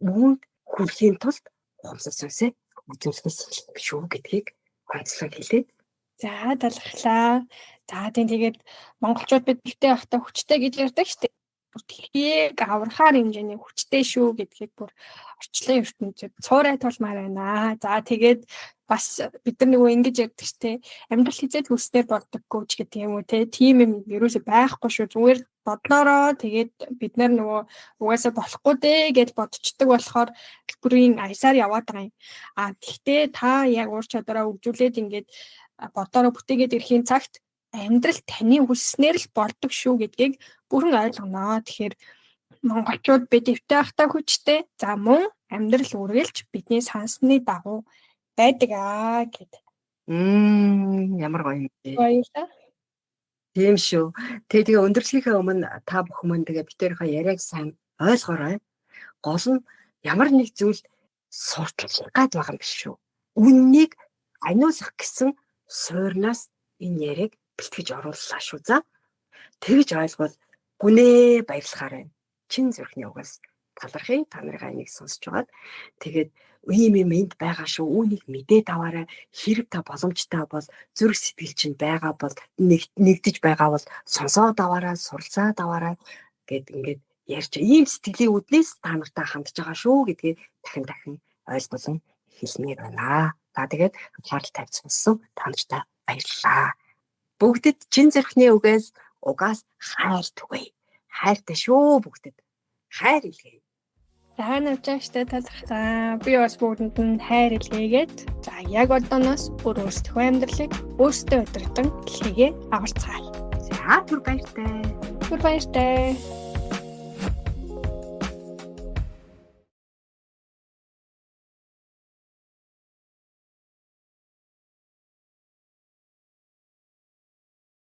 үүнд хүрэхийн тулд ухамсар сүнсээ хөгжүүлэхээс шүү гэдгийг онцлог хэлээд. За талархлаа. За тийм тэгээд монголчууд бид гэртээ байхдаа хүчтэй гэж ярьдаг шүү дээ. Дэлхийг аврахаар хэмжээний хүчтэй шүү гэдгийг бүр орчлон ертөнцид цуурай тулмаар байна. За тэгээд бас бид нар нөгөө ингэж ярьдаг шүү дээ. Амьдрал хизээд хүснээр болдоггүй ч гэдэг юм уу те. Тийм юм ерөөсөй байхгүй шүү. Зүгээр бодлороо тэгээд бид нар нөгөө угаасаа болохгүй дээ гэж бодцдог болохоор бүрийн аясаар яваад байгаа юм. А тэгтээ та яг ур чадвараа хөгжүүлээд ингээд бодлороо бүтээгээд ирэхийн цагт Амьдрал таны хүсснээр л болдог шүү гэдгийг бүрэн ойлгоно. Тэгэхээр монголчууд бид эвтэй байхдаа хүчтэй. За мөн амьдрал үргэлж бидний сансны дагуу байдаг аа гэд. Ямар гоё юм бэ. Баярлалаа. Тийм шүү. Тэгээ өндөрлөхийнхээ өмнө та бүхэн мөн тэгээ бид хоёрынхаа яриаг сайн ойлгоорой. Гол нь ямар нэг зүйл сурталчлах гад байгаа юм биш шүү. Үннийг аниулах гэсэн суурнаас энэ яриаг бэлтгэж орууллаа шүү. За. Тэгж ойлгвол гүнээ баярлахаар байна. Чин зүрхний угаас талархъя. Та нарыгаа энийг сонсож байгаад тэгээд ийм юм энд байгаа шүү. Үүнийг мэдээд аваарай. Хэрэг та боломжтой бол зүрх сэтгэл чинь байгаа бол нэгдэж байгаа бол сонсоод аваарай, суралцаад аваарай гэд ингээд ярьж ийм сэтгэлийн үднээс та нартай хандж байгаа шүү гэдгийг дахин дахин ойлгуулан хэлмээр байна. За тэгээд анхаарал тавьж сонссон та нартай баярлалаа. Бүгдэд чин зүрхний үгээс угаас хайр түгэе. Хайртай шүү бүгдэд. Хайр илгээе. За навчааштай талархлаа. Би бас бүгдэнд нь хайр илгээгээд за яг одооноос өөрсдийнхөө амьдралыг өөрсдөө удирдан дэлхийгээ аварцгаая. За түр баяртай. Түр баяртай.